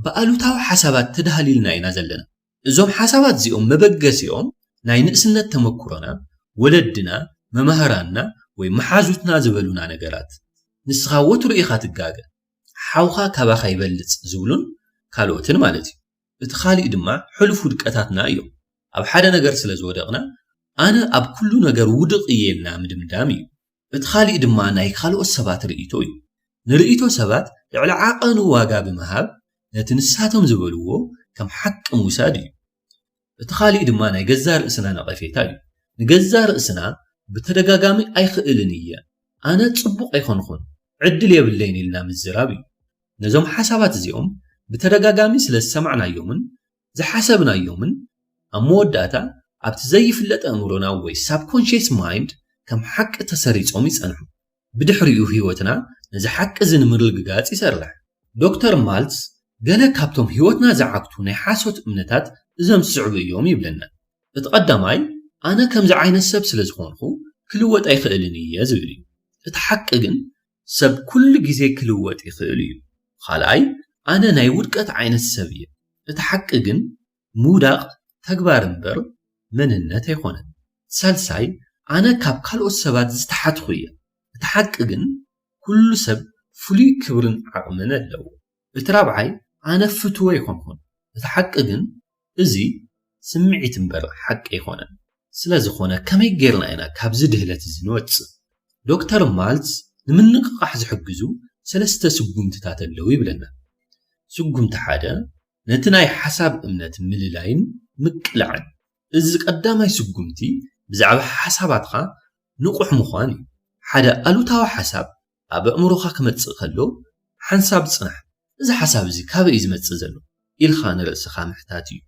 ብኣሉታዊ ሓሳባት ተዳህሊልና ኢና ዘለና። እዞም ሓሳባት እዚኦም መበገሲኦም ናይ ንእስነት ተመክሮና፣ ወለድና፣ መማህራንና ወይ መሓዙትና ዝበሉና ነገራት። ንስኻ ወትሩ ኢኻ ትጋገ፣ ሓውኻ ካባኻ ይበልጽ ዝብሉን ካልኦትን ማለት እዩ። እቲ ካሊእ ድማ ሕሉፍ ውድቀታትና እዮም። ኣብ ሓደ ነገር ስለ ዝወደቕና፣ ኣነ ኣብ ኩሉ ነገር ውድቕ እየ ኢልና ምድምዳም እዩ። እቲ ካሊእ ድማ ናይ ካልኦት ሰባት ርእይቶ እዩ። ንርእይቶ ሰባት ልዕሊ ዓቐኑ ዋጋ ብምሃብ፣ ነቲ ንሳቶም ዝበልዎ ከም ሓቂ ምውሳድ እዩ። እቲ ካሊእ ድማ ናይ ገዛ ርእስና ነቐፌታ እዩ። ንገዛ ርእስና ብተደጋጋሚ ኣይኽእልን እየ፣ ኣነ ጽቡቕ ኣይኮንኹን፣ ዕድል የብለይን ኢልና ምዝራብ እዩ። ነዞም ሓሳባት እዚኦም ብተደጋጋሚ ስለ ዝሰማዕናዮምን ዝሓሰብናዮምን፣ ኣብ መወዳእታ ኣብቲ ዘይፍለጥ ኣእምሮና ወይ ሳብኮንሽየስ ማይንድ ከም ሓቂ ተሰሪጾም ይጸንሑ። ብድሕሪኡ ህይወትና ነዚ ሓቂ እዚ ንምርግጋጽ ይሰርሕ። ዶክተር ማልትስ ገለ ካብቶም ህይወትና ዝዓግቱ ናይ ሓሶት እምነታት እዞም ዝስዕቡ እዮም ይብለና። እቲ ቀዳማይ፣ ኣነ ከምዚ ዓይነት ሰብ ስለ ዝኾንኹ ክልወጥ ኣይኽእልን እየ ዝብል እዩ። እቲ ሓቂ ግን ሰብ ኩሉ ግዜ ክልወጥ ይኽእል እዩ። ካልኣይ፣ ኣነ ናይ ውድቀት ዓይነት ሰብ እየ። እቲ ሓቂ ግን ምውዳቕ ተግባር እምበር መንነት ኣይኮነን። ሳልሳይ፣ ኣነ ካብ ካልኦት ሰባት ዝተሓትኹ እየ። እቲ ሓቂ ግን፣ ኩሉ ሰብ ፍሉይ ክብርን ዓቕምን ኣለዎ። እቲ ራብዓይ፣ ኣነ ፍትወ ኣይኮንኩን። እቲ ሓቂ ግን፣ እዚ ስምዒት እምበር ሓቂ ኣይኮነን። ስለ ዝኾነ፣ ከመይ ጌርና ኢና ካብዚ ድህለት እዚ ንወጽእ? ዶክተር ማልትዝ ንምንቕቓሕ ዝሕግዙ ሰለስተ ስጉምትታት ኣለዉ ይብለና። ስጉምቲ ሓደ፣ ነቲ ናይ ሓሳብ እምነት ምልላይን ምቅላዕን። እዚ ቀዳማይ ስጉምቲ ብዛዕባ ሓሳባትካ ንቑሕ ምዃን እዩ። ሓደ ኣሉታዊ ሓሳብ ኣብ ኣእምሮኻ ክመጽእ ከሎ፣ ሓንሳብ ጽናሕ፣ "እዚ ሓሳብ እዚ ካበይ እዩ ዝመጽእ ዘሎ?" ኢልካ ንርእስኻ ምሕታት እዩ።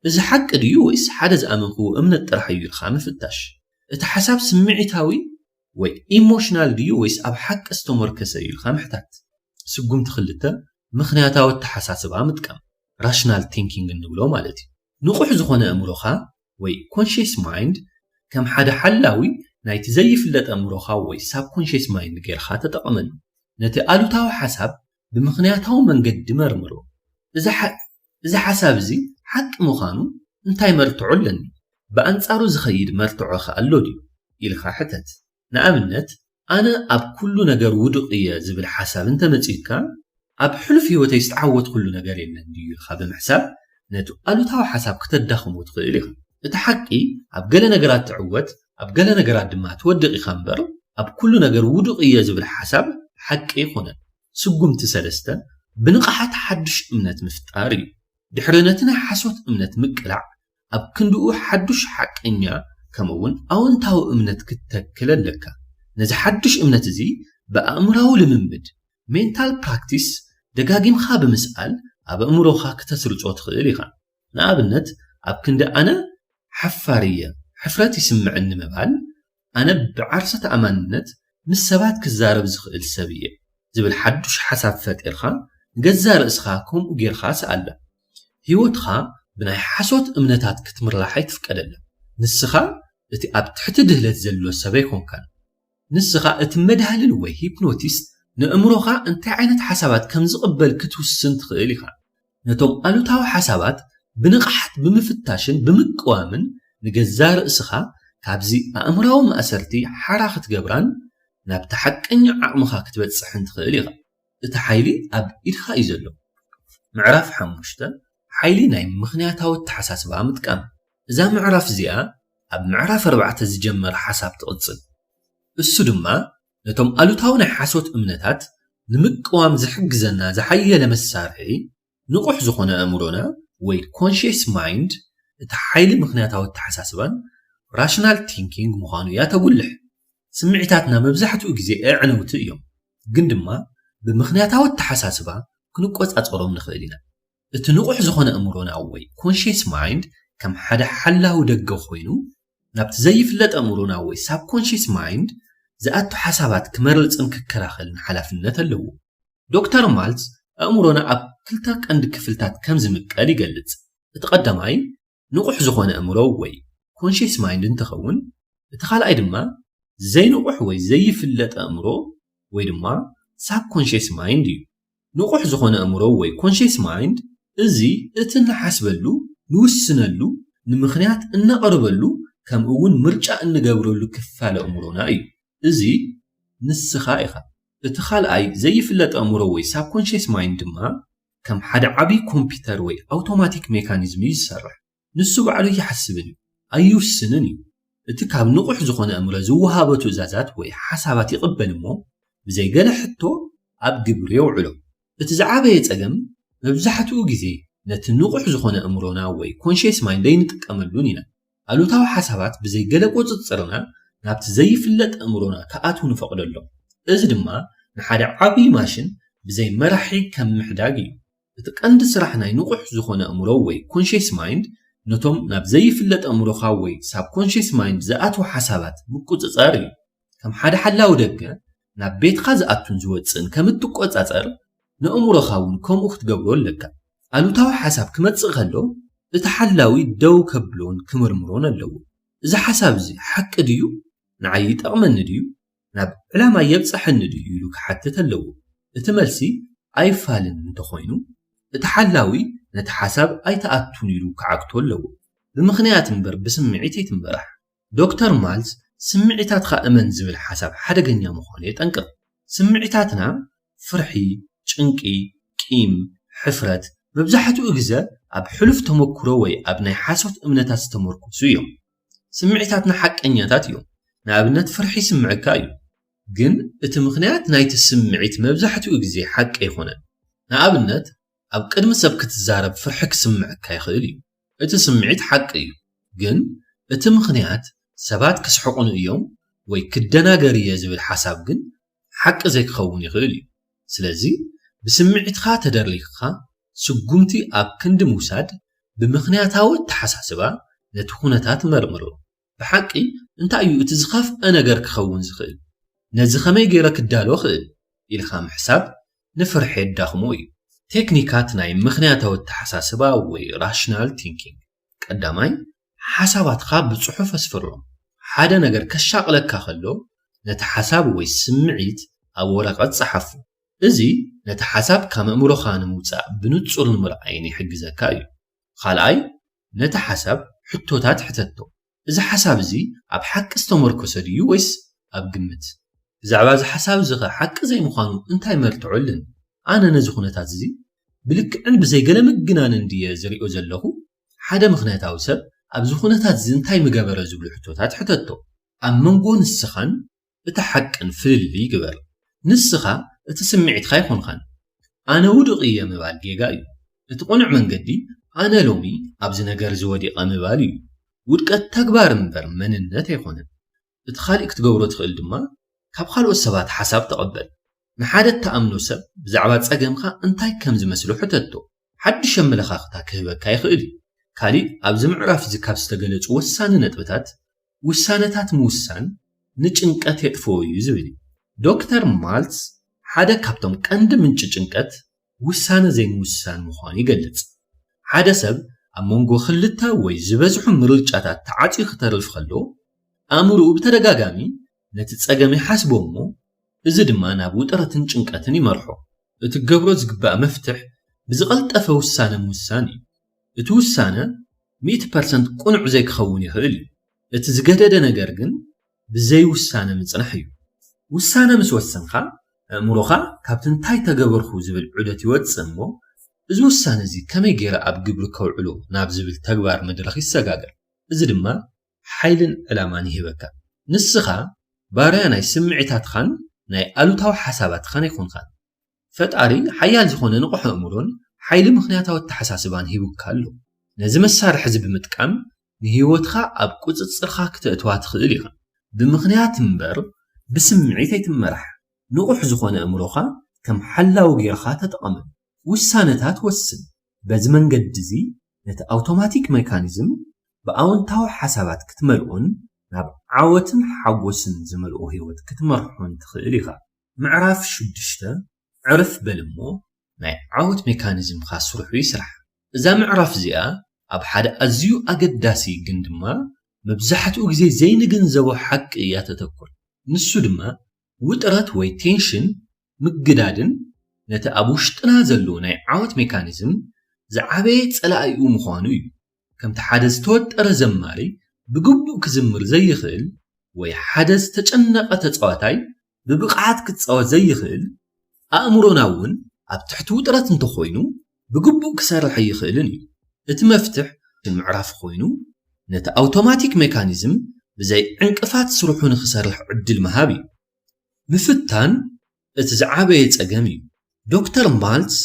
"እዚ ሓቂ ድዩ ወይስ ሓደ ዝኣመንክዎ እምነት ጥራሕ እዩ?" ኢልካ ምፍታሽ። እቲ ሓሳብ ስምዒታዊ ወይ ኢሞሽናል ድዩ ወይስ ኣብ ሓቂ ዝተመርኮሰ እዩ ኢልካ ምሕታት። ስጉምቲ ክልተ፣ ምኽንያታዊ ኣተሓሳስባ ምጥቃም፣ ራሽናል ቲንኪንግ እንብሎ ማለት እዩ። ንቑሕ ዝኾነ ኣእምሮኻ ወይ ኮንሽስ ማይንድ ከም ሓደ ሓላዊ ናይቲ ዘይፍለጥ ኣእምሮኻ ወይ ሳብኮንሽስ ማይንድ ጌርካ ተጠቐመሉ። ነቲ ኣሉታዊ ሓሳብ ብምኽንያታዊ መንገዲ መርምሮ። እዚ ሓ-፣ እዚ ሓሳብ እዚ ሓቂ ምዃኑ እንታይ መርትዖ ኣለኒ? ብኣንጻሩ ዝኸይድ መርትዖ ኸ ኣሎ ድዩ? ኢልካ ሕተት። ንኣብነት፣ "ኣነ ኣብ ኩሉ ነገር ውዱቕ እየ" ዝብል ሓሳብ እንተመጺኡካ፣ "ኣብ ሕሉፍ ህይወተይ ዝተዓወትኩሉ ነገር የለን ድዩ?" ኢልካ ብምሕሳብ፣ ነቲ ኣሉታዊ ሓሳብ ክተዳኽሞ ትኽእል ኢኻ። እቲ ሓቂ፣ ኣብ ገለ ነገራት ትዕወት፣ ኣብ ገለ ነገራት ድማ ትወድቕ ኢኻ እምበር፣ ኣብ ኩሉ ነገር ውዱቕ እየ ዝብል ሓሳብ ሓቂ ኣይኮነን። ስጉምቲ ሰለስተ፣ ብንቕሓት ሓድሽ እምነት ምፍጣር እዩ። ድሕሪ ነቲ ናይ ሓሶት እምነት ምቅላዕ፣ ኣብ ክንድኡ ሓዱሽ ሓቀኛ ከምኡውን ኣወንታዊ እምነት ክትተክል ኣለካ። ነዚ ሓዱሽ እምነት እዚ ብኣእምራዊ ልምምድ፣ ሜንታል ፕራክቲስ፣ ደጋጊምካ ብምስኣል ኣብ ኣእምሮኻ ክተስርጾ ትኽእል ኢኻ። ንኣብነት፣ ኣብ ክንዲ ኣነ ሓፋር እየ፣ ሕፍረት ይስምዕኒ ምባል፣ ኣነ ብዓርሰ ተኣማንነት ምስ ሰባት ክዛረብ ዝኽእል ሰብ እየ ዝብል ሓዱሽ ሓሳብ ፈጢርካ፣ ንገዛእ ርእስኻ ከምኡ ጌርካ ስኣላ። ህይወትኻ ብናይ ሓሶት እምነታት ክትምራሕ ኣይትፍቀደላ። ንስኻ እቲ ኣብ ትሕቲ ድህለት ዘሎ ሰብ ኣይኮንካን። ንስኻ እቲ መድሃልል ወይ ሂፕኖቲስት ንእምሮኻ እንታይ ዓይነት ሓሳባት ከም ዝቕበል ክትውስን ትኽእል ኢኻ። ነቶም ኣሉታዊ ሓሳባት ብንቕሓት ብምፍታሽን ብምቅዋምን፣ ንገዛእ ርእስኻ ካብዚ ኣእምራዊ ማእሰርቲ ሓራ ክትገብራን ናብቲ ሓቀኛ ዓቕምኻ ክትበጽሕን ትኽእል ኢኻ። እቲ ሓይሊ ኣብ ኢድኻ እዩ ዘሎ። ምዕራፍ ሓሙሽተ፣ ሓይሊ ናይ ምኽንያታዊ ኣተሓሳስባ ምጥቃም። እዛ ምዕራፍ እዚኣ ኣብ ምዕራፍ ኣርባዕተ ዝጀመረ ሓሳብ ትቕጽል። እሱ ድማ ነቶም ኣሉታዊ ናይ ሓሶት እምነታት ንምቅዋም ዝሕግዘና ዝሓየለ መሳርሒ፣ ንቑሕ ዝኾነ ኣእምሮና ወይ ኮንሽስ ማይንድ፣ እቲ ሓይሊ ምኽንያታዊ ኣተሓሳስባን ራሽናል ቲንኪንግ ምዃኑ እያ ተጉልሕ። ስምዒታትና መብዛሕትኡ ግዜ ኣዕነውቲ እዮም፣ ግን ድማ ብምኽንያታዊ ኣተሓሳስባ ክንቆጻጸሮም ንኽእል ኢና። እቲ ንቑሕ ዝኾነ ኣእምሮና ወይ ኮንሽስ ማይንድ ከም ሓደ ሓላዊ ደገ ኮይኑ፣ ናብቲ ዘይፍለጥ ኣእምሮና ወይ ሳብኮንሽስ ማይንድ ዝኣቱ ሓሳባት ክመርጽን ክከላኸልን ሓላፍነት ኣለዎ። ዶክተር ማልትዝ ኣእምሮና ኣብ ክልተ ቀንዲ ክፍልታት ከም ዝምቀል ይገልጽ። እቲ ቀዳማይ ንቑሕ ዝኾነ ኣእምሮ ወይ ኮንሽስ ማይንድ እንትኸውን፣ እቲ ካልኣይ ድማ ዘይንቑሕ ወይ ዘይፍለጥ ኣእምሮ ወይ ድማ ሳብኮንሽስ ማይንድ እዩ። ንቑሕ ዝኾነ ኣእምሮ ወይ ኮንሽስ ማይንድ፣ እዚ እቲ እንሓስበሉ፣ ንውስነሉ፣ ንምኽንያት እነቕርበሉ፣ ከምኡ እውን ምርጫ እንገብረሉ ክፋል ኣእምሮና እዩ። እዚ ንስኻ ኢኻ። እቲ ካልኣይ ዘይፍለጥ ኣእምሮ ወይ ሳብኮንሽስ ማይንድ ድማ ከም ሓደ ዓቢ ኮምፒውተር ወይ ኣውቶማቲክ ሜካኒዝም እዩ ዝሰርሕ። ንሱ ባዕሉ ኣይሓስብን እዩ፣ ኣይውስንን እዩ። እቲ ካብ ንቑሕ ዝኾነ ኣእምሮ ዝወሃቦ ትእዛዛት ወይ ሓሳባት ይቕበል እሞ፣ ብዘይ ገለ ሕቶ ኣብ ግብሪ የውዕሎ። እቲ ዝዓበየ ጸገም፣ መብዛሕትኡ ግዜ ነቲ ንቑሕ ዝኾነ ኣእምሮና ወይ ኮንሽስ ማይንድ ኣይንጥቀመሉን ኢና። ኣሉታዊ ሓሳባት ብዘይ ገለ ቁጽጽርና ናብቲ ዘይፍለጥ ኣእምሮና ክኣትዉ ንፈቕደሎም። እዚ ድማ ንሓደ ዓቢ ማሽን ብዘይ መራሒ ከም ምሕዳግ እዩ። እቲ ቀንዲ ስራሕ ናይ ንቑሕ ዝኾነ ኣእምሮ ወይ ኮንሽስ ማይንድ፣ ነቶም ናብ ዘይፍለጥ ኣእምሮኻ ወይ ሳብኮንሽስ ማይንድ ዝኣትዉ ሓሳባት ምቁጽጻር እዩ። ከም ሓደ ሓላዊ ደገ፣ ናብ ቤትካ ዝኣቱን ዝወጽእን ከም እትቆጻጸር፣ ንኣእምሮኻ እውን ከምኡ ክትገብሮ ኣለካ። ኣሉታዊ ሓሳብ ክመጽእ ከሎ፣ እቲ ሓላዊ ደው ከብሎን ክምርምሮን ኣለዎ። "እዚ ሓሳብ እዚ ሓቂ ድዩ? ንዓይ ይጠቕመኒ ድዩ? ናብ ዕላማ የብጽሐኒ ድዩ?" ኢሉ ክሓትት ኣለዎ። እቲ መልሲ ኣይፋልን እንተኾይኑ፣ እቲ ሓላዊ ነቲ ሓሳብ ኣይትኣቱን ኢሉ ክዓግቶ ኣለዎ። ብምኽንያት እምበር ብስምዒት ኣይትመራሕ። ዶክተር ማልስ ስምዒታትካ እመን ዝብል ሓሳብ ሓደገኛ ምዃኑ የጠንቅቕ። ስምዒታትና ፍርሒ፣ ጭንቂ፣ ቂም፣ ሕፍረት መብዛሕትኡ ግዘ ኣብ ሕሉፍ ተመክሮ ወይ ኣብ ናይ ሓሶት እምነታት ዝተመርኮሱ እዮም። ስምዒታትና ሓቀኛታት እዮም። ንኣብነት ፍርሒ ይስምዐካ እዩ፣ ግን እቲ ምኽንያት ናይቲ ስምዒት መብዛሕትኡ ግዜ ሓቂ ኣይኮነን። ንኣብነት ኣብ ቅድሚ ሰብ ክትዛረብ ፍርሒ ክስምዐካ ይኽእል እዩ። እቲ ስምዒት ሓቂ እዩ፣ ግን እቲ ምኽንያት ሰባት ክስሕቑኒ እዮም ወይ ክደናገር እየ ዝብል ሓሳብ ግን ሓቂ ዘይክኸውን ይኽእል እዩ። ስለዚ ብስምዒትካ ተደሪኽካ ስጉምቲ ኣብ ክንዲ ምውሳድ ብምኽንያታዊ ኣተሓሳስባ ነቲ ኩነታት መርምሮ። ብሓቂ እንታይ እዩ እቲ ዝኸፍአ ነገር ክኸውን ዝኽእል? ነዚ ከመይ ገይረ ክዳሎ ክእል ኢልካ ምሕሳብ ንፍርሒ የዳኽሞ እዩ። ቴክኒካት ናይ ምኽንያታዊ ኣተሓሳስባ ወይ ራሽናል ቲንኪንግ። ቀዳማይ፣ ሓሳባትካ ብጽሑፍ ኣስፍሮም። ሓደ ነገር ከሻቕለካ ከሎ ነቲ ሓሳብ ወይ ስምዒት ኣብ ወረቐት ጸሓፉ። እዚ ነቲ ሓሳብ ካብ ኣእምሮኻ ንምውጻእ ብንጹር ንምርኣይን ይሕግዘካ እዩ። ካልኣይ፣ ነቲ ሓሳብ ሕቶታት ሕተቶ። እዚ ሓሳብ እዚ ኣብ ሓቂ ዝተመርኮሰ ድዩ ወይስ ኣብ ግምት? ብዛዕባ እዚ ሓሳብ እዚ ኸ ሓቂ ዘይምዃኑ እንታይ መርትዖ ኣለኒ? ኣነ ነዚ ኩነታት እዚ ብልክዕን ብዘይ ገለ ምግናንን ድየ ዝሪኦ ዘለኹ? ሓደ ምኽንያታዊ ሰብ ኣብዚ ኩነታት እዚ እንታይ ምገበረ ዝብሉ ሕቶታት ሕተቶ። ኣብ መንጎ ንስኻን እቲ ሓቅን ፍልልይ ግበር። ንስኻ እቲ ስምዒትካ ኣይኮንካን። ኣነ ውዱቕ እየ ምባል ጌጋ እዩ። እቲ ቅኑዕ መንገዲ ኣነ ሎሚ ኣብዚ ነገር እዚ ወዲቐ ምባል እዩ። ውድቀት ተግባር እምበር መንነት ኣይኮነን። እቲ ካልእ ክትገብሮ ትኽእል ድማ ካብ ካልኦት ሰባት ሓሳብ ተቐበል። ንሓደ እትኣምኖ ሰብ ብዛዕባ ጸገምካ እንታይ ከም ዝመስሎ ሕተቶ። ሓድሽ ኣመለኻኽታ ክህበካ ይኽእል እዩ። ካልእ ኣብዚ ምዕራፍ እዚ ካብ ዝተገለጹ ወሳኒ ነጥብታት ውሳነታት ምውሳን ንጭንቀት የጥፍኦ እዩ ዝብል እዩ። ዶክተር ማልትስ ሓደ ካብቶም ቀንዲ ምንጪ ጭንቀት ውሳነ ዘይምውሳን ምዃኑ ይገልጽ። ሓደ ሰብ ኣብ መንጎ ክልተ ወይ ዝበዝሑ ምርጫታት ተዓጽዩ ክተርፍ ከሎ ኣእምሮኡ ብተደጋጋሚ ነቲ ጸገም ይሓስቦ እሞ እዚ ድማ ናብ ውጥረትን ጭንቀትን ይመርሖ። እቲ ክገብሮ ዝግባእ መፍትሕ ብዝቐልጠፈ ውሳነ ምውሳን እዩ። እቲ ውሳነ ሚእቲ ፐርሰንት ቅኑዕ ዘይክኸውን ይኽእል እዩ። እቲ ዝገደደ ነገር ግን ብዘይ ውሳነ ምጽናሕ እዩ። ውሳነ ምስ ወሰንካ ኣእምሮኻ ካብቲ እንታይ ተገበርኩ ዝብል ዑደት ይወጽእ እሞ እዚ ውሳነ እዚ ከመይ ገይረ ኣብ ግብሪ ከውዕሎ ናብ ዝብል ተግባር መድረኽ ይሰጋገር። እዚ ድማ ሓይልን ዕላማን ይህበካ። ንስኻ ባርያ ናይ ስምዒታትኻን ናይ ኣሉታዊ ሓሳባትኻን ኣይኮንካን። ፈጣሪ ሓያል ዝኾነ ንቑሕ ኣእምሮን ሓይሊ ምኽንያታዊ ኣተሓሳስባን ሂቡካ ኣሎ። ነዚ መሳርሒ እዚ ብምጥቃም ንህይወትካ ኣብ ቁጽጽርካ ክተእትዋ ትኽእል ኢኻ። ብምኽንያት እምበር ብስምዒት ኣይትመራሕ። ንቑሕ ዝኾነ ኣእምሮኻ ከም ሓላዊ ጌርካ ተጠቐመሉ። ውሳነታት ወስን። በዚ መንገዲ እዚ ነቲ ኣውቶማቲክ ሜካኒዝም ብኣወንታዊ ሓሳባት ክትመልኦን ናብ ዓወትን ሓጎስን ዝመልኦ ህይወት ክትመርሖን ትኽእል ኢኻ። ምዕራፍ ሽዱሽተ፣ ዕርፍ በል እሞ ናይ ዓወት ሜካኒዝምካ ስርሑ ይስራሕ። እዛ ምዕራፍ እዚኣ ኣብ ሓደ ኣዝዩ ኣገዳሲ ግን ድማ መብዛሕትኡ ግዜ ዘይንግንዘቦ ሓቂ እያ ተተኩር። ንሱ ድማ ውጥረት ወይ ቴንሽን ምግዳድን ነቲ ኣብ ውሽጥና ዘሎ ናይ ዓወት ሜካኒዝም ዝዓበየ ጸላኢኡ ምዃኑ እዩ። ከምቲ ሓደ ዝተወጠረ ዘማሪ ብግቡእ ክዝምር ዘይኽእል ወይ ሓደ ዝተጨነቐ ተጻዋታይ ብብቕዓት ክጻወት ዘይኽእል፣ ኣእምሮና እውን ኣብ ትሕቲ ውጥረት እንተኾይኑ ብግቡእ ክሰርሕ ኣይኽእልን እዩ። እቲ መፍትሕ ምዕራፍ ኮይኑ ነቲ ኣውቶማቲክ ሜካኒዝም ብዘይ ዕንቅፋት ስርሑ ንኽሰርሕ ዕድል ምሃብ እዩ። ምፍታን እቲ ዝዓበየ ጸገም እዩ። ዶክተር ማልትስ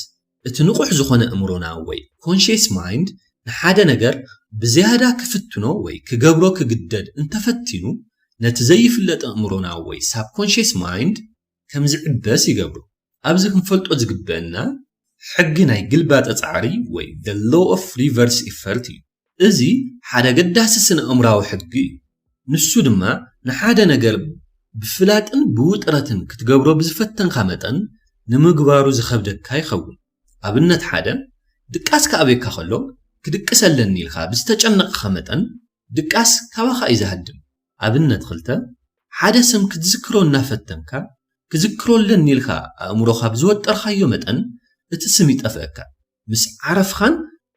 እቲ ንቑሕ ዝኾነ እምሮና ወይ ኮንሽስ ማይንድ ንሓደ ነገር ብዝያዳ ክፍትኖ ወይ ክገብሮ ክግደድ እንተፈቲኑ ነቲ ዘይፍለጥ ኣእምሮና ወይ ሳብኮንሽስ ማይንድ ከም ዝዕበስ ይገብሮ። ኣብዚ ክንፈልጦ ዝግበአና ሕጊ ናይ ግልባጠ ጻዕሪ ወይ the law of reverse effect እዩ። እዚ ሓደ ኣገዳሲ ስነ ኣእምራዊ ሕጊ እዩ። ንሱ ድማ ንሓደ ነገር ብፍላጥን ብውጥረትን ክትገብሮ ብዝፈተንካ መጠን ንምግባሩ ዝኸብደካ ይኸውን። ኣብነት ሓደ፣ ድቃስ ክኣብየካ ከሎ ክድቅስ ኣለኒ ኢልካ ብዝተጨነቕካ መጠን ድቃስ ካባኻ እዩ ዝሃድም። ኣብነት ክልተ፣ ሓደ ስም ክትዝክሮ እናፈተንካ ክዝክሮ ኣለኒ ኢልካ ኣእምሮኻ ብዝወጠርካዮ መጠን እቲ ስም ይጠፍአካ። ምስ ዓረፍኻን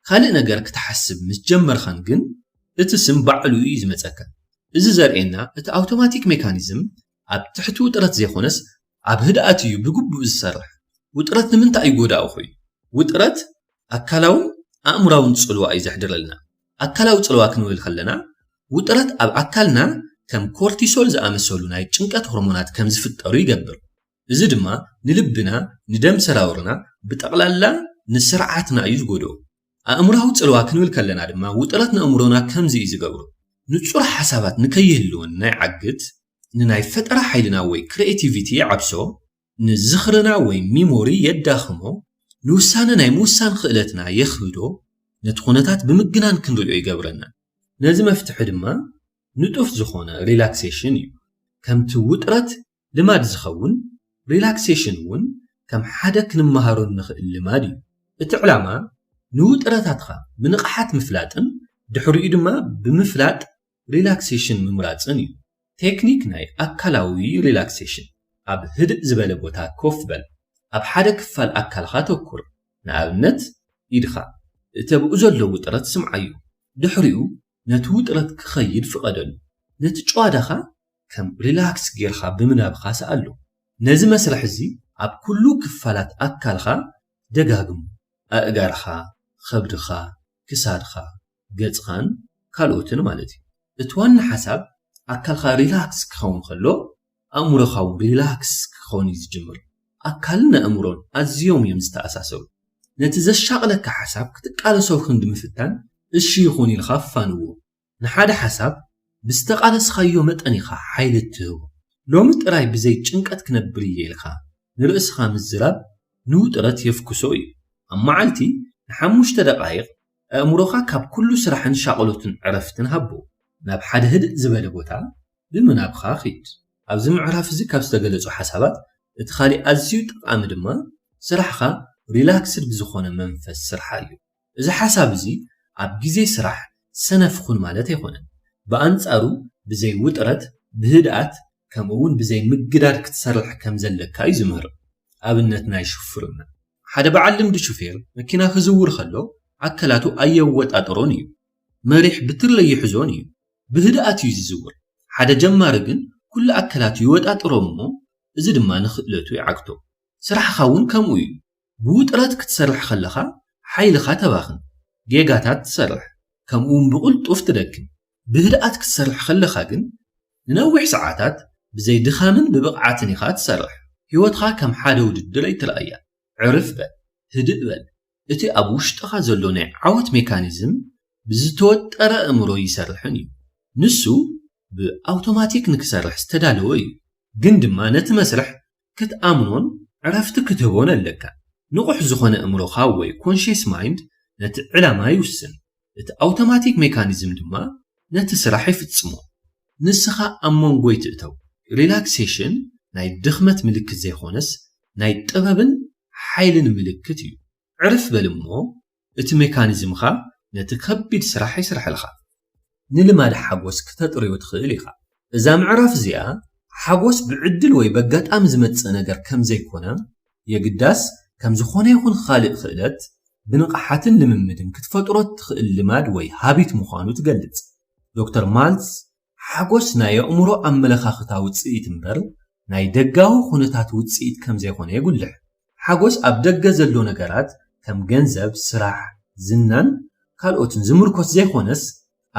ካልእ ነገር ክትሓስብ ምስ ጀመርኻን ግን እቲ ስም ባዕሉ እዩ ዝመጸካ። እዚ ዘርእየና እቲ ኣውቶማቲክ ሜካኒዝም ኣብ ትሕቲ ውጥረት ዘይኮነስ ኣብ ህድኣት እዩ ብግቡእ ዝሰርሕ። ውጥረት ንምንታይ እዩ ጎዳኢ ኮይኑ? ውጥረት ኣካላውን ኣእምራውን ጽልዋ እዩ ዘሕድረልና። ኣካላዊ ጽልዋ ክንብል ከለና ውጥረት ኣብ ኣካልና ከም ኮርቲሶል ዝኣመሰሉ ናይ ጭንቀት ሆርሞናት ከም ዝፍጠሩ ይገብር። እዚ ድማ ንልብና፣ ንደም ሰራውርና፣ ብጠቕላላ ንስርዓትና እዩ ዝጎድኦ። ኣእምራዊ ጽልዋ ክንብል ከለና ድማ ውጥረት ንኣእምሮና ከምዚ እዩ ዝገብሮ። ንጹር ሓሳባት ንከይህልወን ናይ ዓግት፣ ንናይ ፈጠራ ሓይልና ወይ ክሪኤቲቪቲ ይዓብሶ፣ ንዝኽርና ወይ ሚሞሪ የዳኽሞ፣ ንውሳነ ናይ ምውሳን ክእለትና የኽብዶ፣ ነቲ ኩነታት ብምግናን ክንሪኦ ይገብረና። ነዚ መፍትሒ ድማ ንጡፍ ዝኾነ ሪላክሴሽን እዩ። ከምቲ ውጥረት ልማድ ዝኸውን፣ ሪላክሴሽን እውን ከም ሓደ ክንመሃሮ እንኽእል ልማድ እዩ። እቲ ዕላማ ንውጥረታትካ ብንቕሓት ምፍላጥን ድሕሪኡ ድማ ብምፍላጥ ሪላክሴሽን ምምራጽን እዩ። ቴክኒክ ናይ ኣካላዊ ሪላክሴሽን። ኣብ ህድእ ዝበለ ቦታ ኮፍ በል። ኣብ ሓደ ክፋል ኣካልካ ተኩር። ንኣብነት ኢድካ። እቲ ኣብኡ ዘሎ ውጥረት ስምዓዮ። ድሕሪኡ ነቲ ውጥረት ክኸይድ ፍቐደሉ። ነቲ ጭዋዳኻ ከም ሪላክስ ጌርካ ብምናብኻ ስኣሎ። ነዚ መስርሕ እዚ ኣብ ኩሉ ክፋላት ኣካልካ ደጋግሙ። ኣእጋርካ፣ ከብድኻ፣ ክሳድካ፣ ገጽኻን ካልኦትን ማለት እዩ። እቲ ዋና ሓሳብ ኣካልካ ሪላክስ ክኸውን ከሎ ኣእምሮኻ እውን ሪላክስ ክኸውን እዩ ዝጅምር። ኣካልን ኣእምሮን ኣዝዮም እዮም ዝተኣሳሰሩ። ነቲ ዘሻቕለካ ሓሳብ ክትቃለሶ ክንዲ ምፍታን እሺ ይኹን ኢልካ ኣፋንዎ። ንሓደ ሓሳብ ብዝተቓለስኻዮ መጠን ኢኻ ሓይሊ እትህቦ። ሎሚ ጥራይ ብዘይ ጭንቀት ክነብር እየ ኢልካ ንርእስኻ ምዝራብ ንውጥረት የፍኩሶ እዩ። ኣብ መዓልቲ ንሓሙሽተ ደቓይቕ ኣእምሮኻ ካብ ኩሉ ስራሕን ሻቕሎትን ዕረፍትን ሃቦ። ናብ ሓደ ህድእ ዝበለ ቦታ ብምናብኻ ኺድ። ኣብዚ ምዕራፍ እዚ ካብ ዝተገለጹ ሓሳባት እቲ ካሊእ ኣዝዩ ጠቓሚ ድማ ስራሕኻ ሪላክስድ ብዝኾነ መንፈስ ስርሓ እዩ። እዚ ሓሳብ እዚ ኣብ ግዜ ስራሕ ሰነፍ ኹን ማለት ኣይኮነን። ብኣንጻሩ ብዘይ ውጥረት፣ ብህድኣት፣ ከምኡ እውን ብዘይ ምግዳድ ክትሰርሕ ከም ዘለካ እዩ ዝምህር። ኣብነት ናይ ሽፉርና። ሓደ በዓል ልምዲ ሹፌር መኪና ክዝውር ከሎ ኣካላቱ ኣየወጣጥሮን እዩ። መሪሕ ብትሪ ይሕዞን እዩ። ብህድኣት እዩ ዝዝውር። ሓደ ጀማሪ ግን ኩሉ ኣካላቱ ይወጣጥሮ እሞ እዚ ድማ ንኽእለቱ ይዓግቶ። ስራሕኻ እውን ከምኡ እዩ። ብውጥረት ክትሰርሕ ከለኻ ሓይልኻ ተባኽን፣ ጌጋታት ትሰርሕ፣ ከምኡ እውን ብቕልጡፍ ትደክም። ብህድኣት ክትሰርሕ ከለኻ ግን ንነዊሕ ሰዓታት ብዘይ ድኻምን ብብቕዓትን ኢኻ ትሰርሕ። ህይወትኻ ከም ሓደ ውድድር ኣይትርኣያ። ዕርፍ በል፣ ህድእ በል። እቲ ኣብ ውሽጥኻ ዘሎ ናይ ዓወት ሜካኒዝም ብዝተወጠረ ኣእምሮ ይሰርሕን እዩ። ንሱ ብኣውቶማቲክ ንክሰርሕ ዝተዳለወ እዩ። ግን ድማ ነቲ መስርሕ ክትኣምኖን ዕረፍቲ ክትህቦን ኣለካ። ንቑሕ ዝኾነ ኣእምሮኻ ወይ ኮንሽስ ማይንድ ነቲ ዕላማ ይውስን። እቲ ኣውቶማቲክ ሜካኒዝም ድማ ነቲ ስራሕ ይፍጽሞ። ንስኻ ኣብ መንጎ ይትእተው። ሪላክሴሽን ናይ ድኽመት ምልክት ዘይኮነስ ናይ ጥበብን ሓይልን ምልክት እዩ። ዕርፍ በል እሞ እቲ ሜካኒዝምኻ ነቲ ከቢድ ስራሕ ይስርሐልኻ። ንልማድ ሓጎስ ክተጥርዮ ትኽእል ኢኻ። እዛ ምዕራፍ እዚኣ ሓጎስ ብዕድል ወይ በጋጣሚ ዝመጽእ ነገር ከም ዘይኮነ፣ የግዳስ ከም ዝኾነ ይኹን ካልእ ክእለት ብንቕሓትን ልምምድን ክትፈጥሮ እትኽእል ልማድ ወይ ሃቢት ምዃኑ ትገልጽ። ዶክተር ማልትዝ ሓጎስ ናይ ኣእምሮ ኣመለኻኽታ ውጽኢት እምበር ናይ ደጋዊ ኩነታት ውጽኢት ከም ዘይኮነ የጉልሕ። ሓጎስ ኣብ ደገ ዘሎ ነገራት ከም ገንዘብ፣ ስራሕ፣ ዝናን ካልኦትን ዝምርኮስ ዘይኮነስ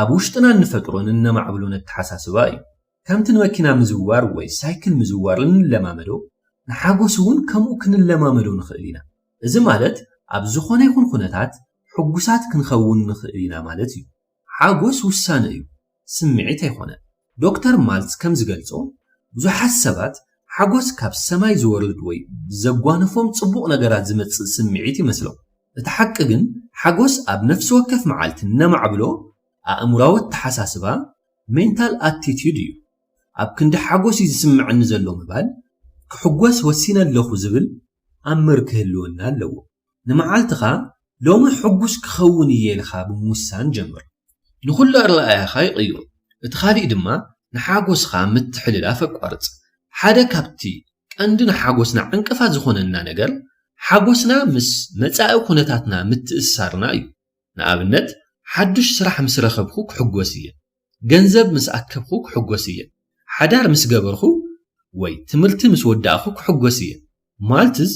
ኣብ ውሽጥና እንፈጥሮን እነማዕብሎን ኣተሓሳስባ እዩ። ከምቲ ንመኪና ምዝዋር ወይ ሳይክል ምዝዋር እንለማመዶ ንሓጎስ እውን ከምኡ ክንለማመዶ ንኽእል ኢና። እዚ ማለት ኣብ ዝኾነ ይኹን ኩነታት ሕጉሳት ክንኸውን ንኽእል ኢና ማለት እዩ። ሓጎስ ውሳነ እዩ፣ ስምዒት ኣይኮነን። ዶክተር ማልትዝ ከም ዝገልጾ ብዙሓት ሰባት ሓጎስ ካብ ሰማይ ዝወርድ ወይ ብዘጓነፎም ጽቡቕ ነገራት ዝመጽእ ስምዒት ይመስሎም። እቲ ሓቂ ግን ሓጎስ ኣብ ነፍሲ ወከፍ መዓልቲ እነማዕብሎ ኣእምራዊ ኣተሓሳስባ ሜንታል ኣቲቲዩድ እዩ። ኣብ ክንዲ ሓጎስ እዩ ዝስምዐኒ ዘሎ ምባል ክሕጎስ ወሲነ ኣለኹ ዝብል ኣምር ክህልወና ኣለዎ። ንመዓልትኻ ሎሚ ሕጉስ ክኸውን እየ ኢልካ ብምውሳን ጀምር። ንኹሉ ኣረኣእያኻ ይቕይሮ። እቲ ካሊእ ድማ ንሓጎስኻ ምትሕልላፍ ኣቋርጽ። ሓደ ካብቲ ቀንዲ ንሓጎስና ዕንቅፋት ዝኾነና ነገር ሓጎስና ምስ መጻኢ ኩነታትና ምትእስሳርና እዩ። ንኣብነት ሓዱሽ ስራሕ ምስ ረኸብኩ ክሕጎስ እየ። ገንዘብ ምስ ኣከብኩ ክሕጎስ እየ። ሓዳር ምስ ገበርኩ ወይ ትምህርቲ ምስ ወዳእኹ ክሕጎስ እየ። ማልትዝ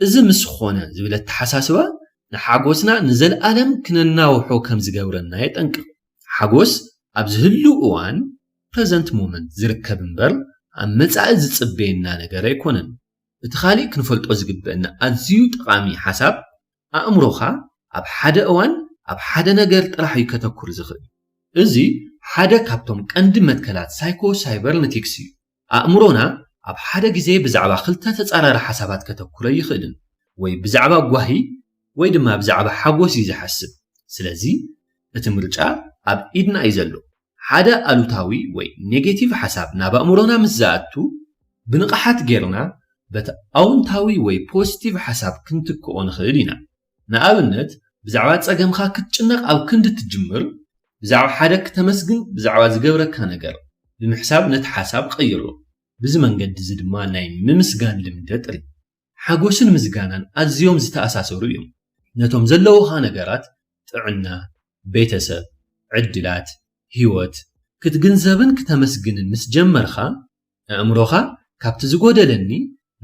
እዚ ምስ ኾነ ዝብል ኣተሓሳስባ ንሓጎስና ንዘለኣለም ክነናውሖ ከም ዝገብረና የጠንቅቕ። ሓጎስ ኣብዚ ህሉው እዋን፣ ፕረዘንት ሞመንት፣ ዝርከብ እምበር ኣብ መጻኢ ዝጽበየና ነገር ኣይኮነን። እቲ ካልእ ክንፈልጦ ዝግበአና ኣዝዩ ጠቓሚ ሓሳብ፣ ኣእምሮኻ ኣብ ሓደ እዋን ኣብ ሓደ ነገር ጥራሕ እዩ ከተኩር ዝኽእል። እዚ ሓደ ካብቶም ቀንዲ መትከላት ሳይኮ ሳይበርነቲክስ እዩ። ኣእምሮና ኣብ ሓደ ግዜ ብዛዕባ ክልተ ተጻራሪ ሓሳባት ከተኩር ኣይኽእልን። ወይ ብዛዕባ ጓሂ ወይ ድማ ብዛዕባ ሓጎስ እዩ ዝሓስብ። ስለዚ እቲ ምርጫ ኣብ ኢድና እዩ ዘሎ። ሓደ ኣሉታዊ ወይ ኔጌቲቭ ሓሳብ ናብ ኣእምሮና ምስ ዝኣቱ፣ ብንቕሓት ጌርና በቲ ኣውንታዊ ወይ ፖዚቲቭ ሓሳብ ክንትክኦ ንኽእል ኢና። ንኣብነት፣ ብዛዕባ ጸገምካ ክትጭነቕ ኣብ ክንዲ ትጅምር፣ ብዛዕባ ሓደ ክተመስግን ብዛዕባ ዝገብረካ ነገር ብምሕሳብ ነቲ ሓሳብ ቀይሮ። ብዚ መንገዲ እዚ ድማ ናይ ምምስጋን ልምዲ ኣጥሪ። ሓጎስን ምስጋናን ኣዝዮም ዝተኣሳሰሩ እዮም። ነቶም ዘለውኻ ነገራት፣ ጥዕና፣ ቤተሰብ፣ ዕድላት፣ ህይወት፣ ክትግንዘብን ክተመስግንን ምስ ጀመርካ፣ ኣእምሮኻ ካብቲ ዝጎደለኒ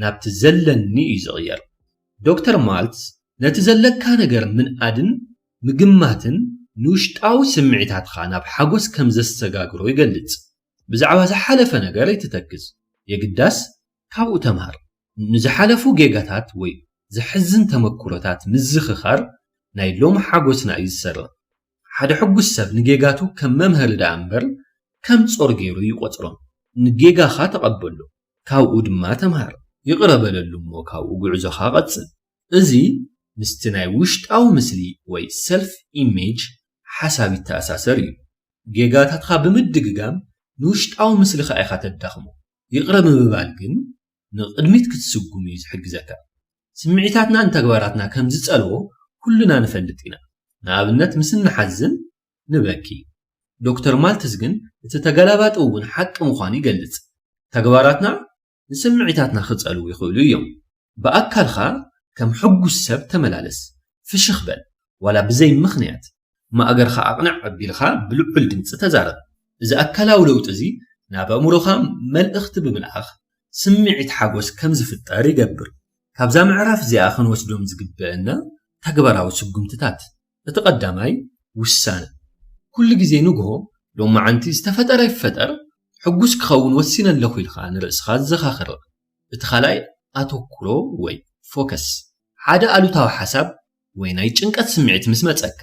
ናብቲ ዘለኒ እዩ ዝቕየር። ዶክተር ማልትስ ነቲ ዘለካ ነገር ምንኣድን ምግማትን ንውሽጣዊ ስምዒታትካ ናብ ሓጎስ ከም ዘሰጋግሮ ይገልጽ። ብዛዕባ ዝሓለፈ ነገር ኣይትተክዝ፣ የግዳስ ካብኡ ተምሃር። ንዝሓለፉ ጌጋታት ወይ ዘሕዝን ተመክሮታት ምዝኽኻር ናይ ሎሚ ሓጎስና እዩ ዝሰርቕ። ሓደ ሕጉስ ሰብ ንጌጋቱ ከም መምሃሪ ደኣ እምበር ከም ጾር ገይሩ ይቖጽሮን። ንጌጋኻ ተቐበሎ፣ ካብኡ ድማ ተምሃር። ይቕረ በለሉ እሞ ካብኡ ጉዕዞኻ ቀጽል። እዚ ምስቲ ናይ ውሽጣዊ ምስሊ ወይ ሰልፍ ኢሜጅ ሓሳብ ይተኣሳሰር እዩ። ጌጋታትካ ብምድግጋም ንውሽጣዊ ምስልኻ ኢኻ ተዳኽሞ። ይቕረ ምብባል ግን ንቕድሚት ክትስጉም እዩ ዝሕግዘካ። ስምዒታትና ንተግባራትና ከም ዝጸልዎ ኩልና ንፈልጥ ኢና። ንኣብነት፣ ምስ እንሓዝን ንበኪ። ዶክተር ማልትስ ግን እቲ ተገላባጢ እውን ሓቂ ምዃኑ ይገልጽ። ተግባራትና ንስምዒታትና ክጸልዉ ይኽእሉ እዮም። ብኣካልካ ከም ሕጉስ ሰብ ተመላለስ። ፍሽኽ በል፣ ዋላ ብዘይ ምኽንያት። ማእገርካ ኣቕንዕ ኣቢልካ ብልዑል ድምጺ ተዛረብ። እዚ ኣካላዊ ለውጢ እዚ ናብ ኣእምሮኻ መልእኽቲ ብምልኣኽ ስምዒት ሓጎስ ከም ዝፍጠር ይገብር። ካብዛ ምዕራፍ እዚኣ ክንወስዶም ዝግበአና ተግባራዊ ስጉምትታት። እቲ ቀዳማይ፣ ውሳነ። ኩሉ ግዜ ንግሆ፣ ሎማዓንቲ ዝተፈጠረ ይፈጠር፣ ሕጉስ ክኸውን ወሲነ ኣለኹ ኢልካ ንርእስኻ ዘኻኽር። እቲ ካልኣይ፣ ኣተኩሮ ወይ ፎከስ። ሓደ ኣሉታዊ ሓሳብ ወይ ናይ ጭንቀት ስምዒት ምስ መጸካ፣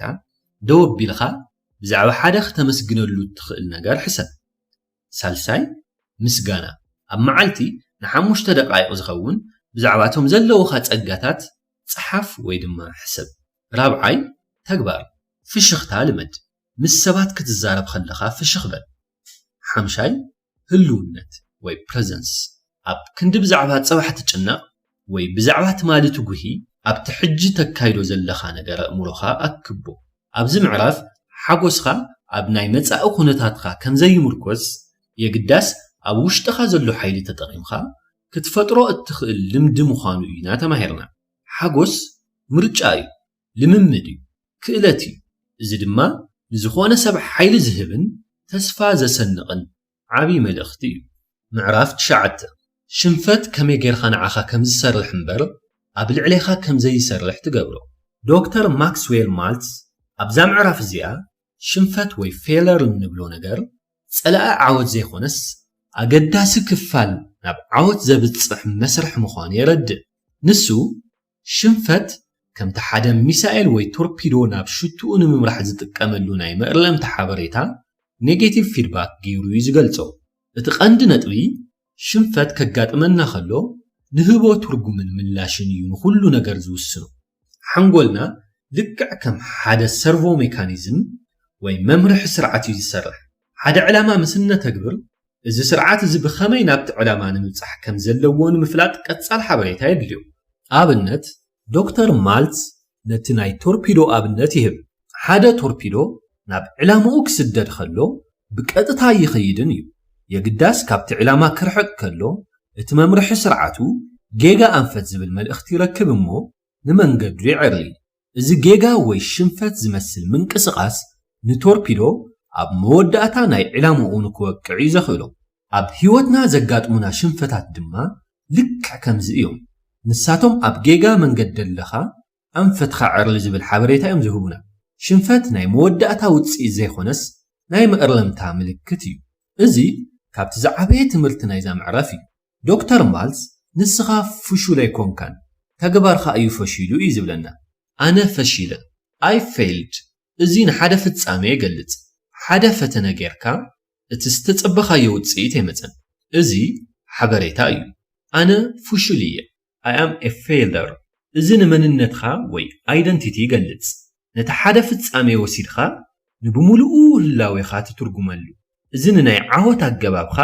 ደው ኣቢልካ ብዛዕባ ሓደ ክተመስግነሉ እትኽእል ነገር ሕሰብ። ሳልሳይ፣ ምስጋና። ኣብ መዓልቲ ንሓሙሽተ ደቃይቕ ዝኸውን ብዛዕባ እቶም ዘለውኻ ጸጋታት ጸሓፍ ወይ ድማ ሕሰብ። ራብዓይ፣ ተግባር። ፍሽኽታ ልመድ። ምስ ሰባት ክትዛረብ ከለኻ ፍሽኽ በል። ሓምሻይ፣ ህልውነት ወይ ፕረዘንስ። ኣብ ክንዲ ብዛዕባ ጽባሕ ትጭነቕ ወይ ብዛዕባ ትማሊ ትጉሂ፣ ኣብቲ ሕጂ ተካይዶ ዘለኻ ነገር ኣእምሮኻ ኣክቦ። ኣብዚ ምዕራፍ ሓጎስኻ ኣብ ናይ መጻኢ ኩነታትካ ከም ዘይምርኮስ፣ የግዳስ ኣብ ውሽጥኻ ዘሎ ሓይሊ ተጠቒምካ ክትፈጥሮ እትኽእል ልምዲ ምዃኑ ኢና ተማሂርና። ሓጎስ ምርጫ እዩ፣ ልምምድ እዩ፣ ክእለት እዩ። እዚ ድማ ንዝኾነ ሰብ ሓይሊ ዝህብን ተስፋ ዘሰንቕን ዓቢ መልእኽቲ እዩ። ምዕራፍ ትሽዓተ፣ ሽንፈት ከመይ ጌርካ ንዓኻ ከም ዝሰርሕ እምበር ኣብ ልዕሌኻ ከም ዘይሰርሕ ትገብሮ። ዶክተር ማክስዌል ማልትስ ኣብዛ ምዕራፍ እዚኣ ሽንፈት ወይ ፌለር እንብሎ ነገር ጸላኢ ዓወት ዘይኮነስ ኣገዳሲ ክፋል ናብ ዓወት ዘብጽሕ መስርሕ ምዃኑ የረድእ። ንሱ ሽንፈት ከምቲ ሓደ ሚሳኤል ወይ ቶርፒዶ ናብ ሽትኡ ንምምራሕ ዝጥቀመሉ ናይ መእረምታ ሓበሬታ፣ ኔጌቲቭ ፊድባክ፣ ገይሩ እዩ ዝገልጾ። እቲ ቀንዲ ነጥቢ፣ ሽንፈት ከጋጥመና ከሎ ንህቦ ትርጉምን ምላሽን እዩ ንኹሉ ነገር ዝውስኖ። ሓንጎልና ልክዕ ከም ሓደ ሰርቮ ሜካኒዝም ወይ መምርሒ ስርዓት እዩ ዝሰርሕ። ሓደ ዕላማ ምስ እነተግብር፣ እዚ ስርዓት እዚ ብኸመይ ናብቲ ዕላማ ንምብጻሕ ከም ዘለዎ ንምፍላጥ ቀጻል ሓበሬታ የድልዮ። ኣብነት፣ ዶክተር ማልትስ ነቲ ናይ ቶርፒዶ ኣብነት ይህብ። ሓደ ቶርፒዶ ናብ ዕላምኡ ክስደድ ከሎ ብቀጥታ ኣይኸይድን እዩ። የግዳስ ካብቲ ዕላማ ክርሕቕ ከሎ፣ እቲ መምርሒ ስርዓቱ ጌጋ ኣንፈት ዝብል መልእኽቲ ይረክብ እሞ ንመንገዱ የዐርይ። እዚ ጌጋ ወይ ሽንፈት ዝመስል ምንቅስቓስ ንቶርፒዶ ኣብ መወዳእታ ናይ ዕላምኡ ንክወቅዕ እዩ ዘኽእሎ። ኣብ ህይወትና ዘጋጥሙና ሽንፈታት ድማ ልክዕ ከምዚ እዮም። ንሳቶም ኣብ ጌጋ መንገዲ ኣለኻ፣ ኣንፈትኻ ዕርሊ ዝብል ሓበሬታ እዮም ዝህቡና። ሽንፈት ናይ መወዳእታ ውጽኢት ዘይኮነስ ናይ መእርለምታ ምልክት እዩ። እዚ ካብቲ ዝዓበየ ትምህርቲ ናይዛ ምዕራፍ እዩ። ዶክተር ማልስ ንስኻ ፍሹል ኣይኮንካን፣ ተግባርካ እዩ ፈሺሉ እዩ ዝብለና። ኣነ ፈሺለ፣ I failed። እዚ ንሓደ ፍጻሜ ይገልጽ። ሓደ ፈተነ ጌርካ እቲ ዝተጸበኻዮ ውጽኢት ኣይመጸን። እዚ ሓበሬታ እዩ። ኣነ ፍሹል እየ፣ I am a failure። እዚ ንመንነትካ ወይ identity ይገልጽ። ነቲ ሓደ ፍጻሜ ወሲድካ ንብምሉኡ ህላዌኻ ትትርጉመሉ። እዚ ንናይ ዓወት ኣገባብካ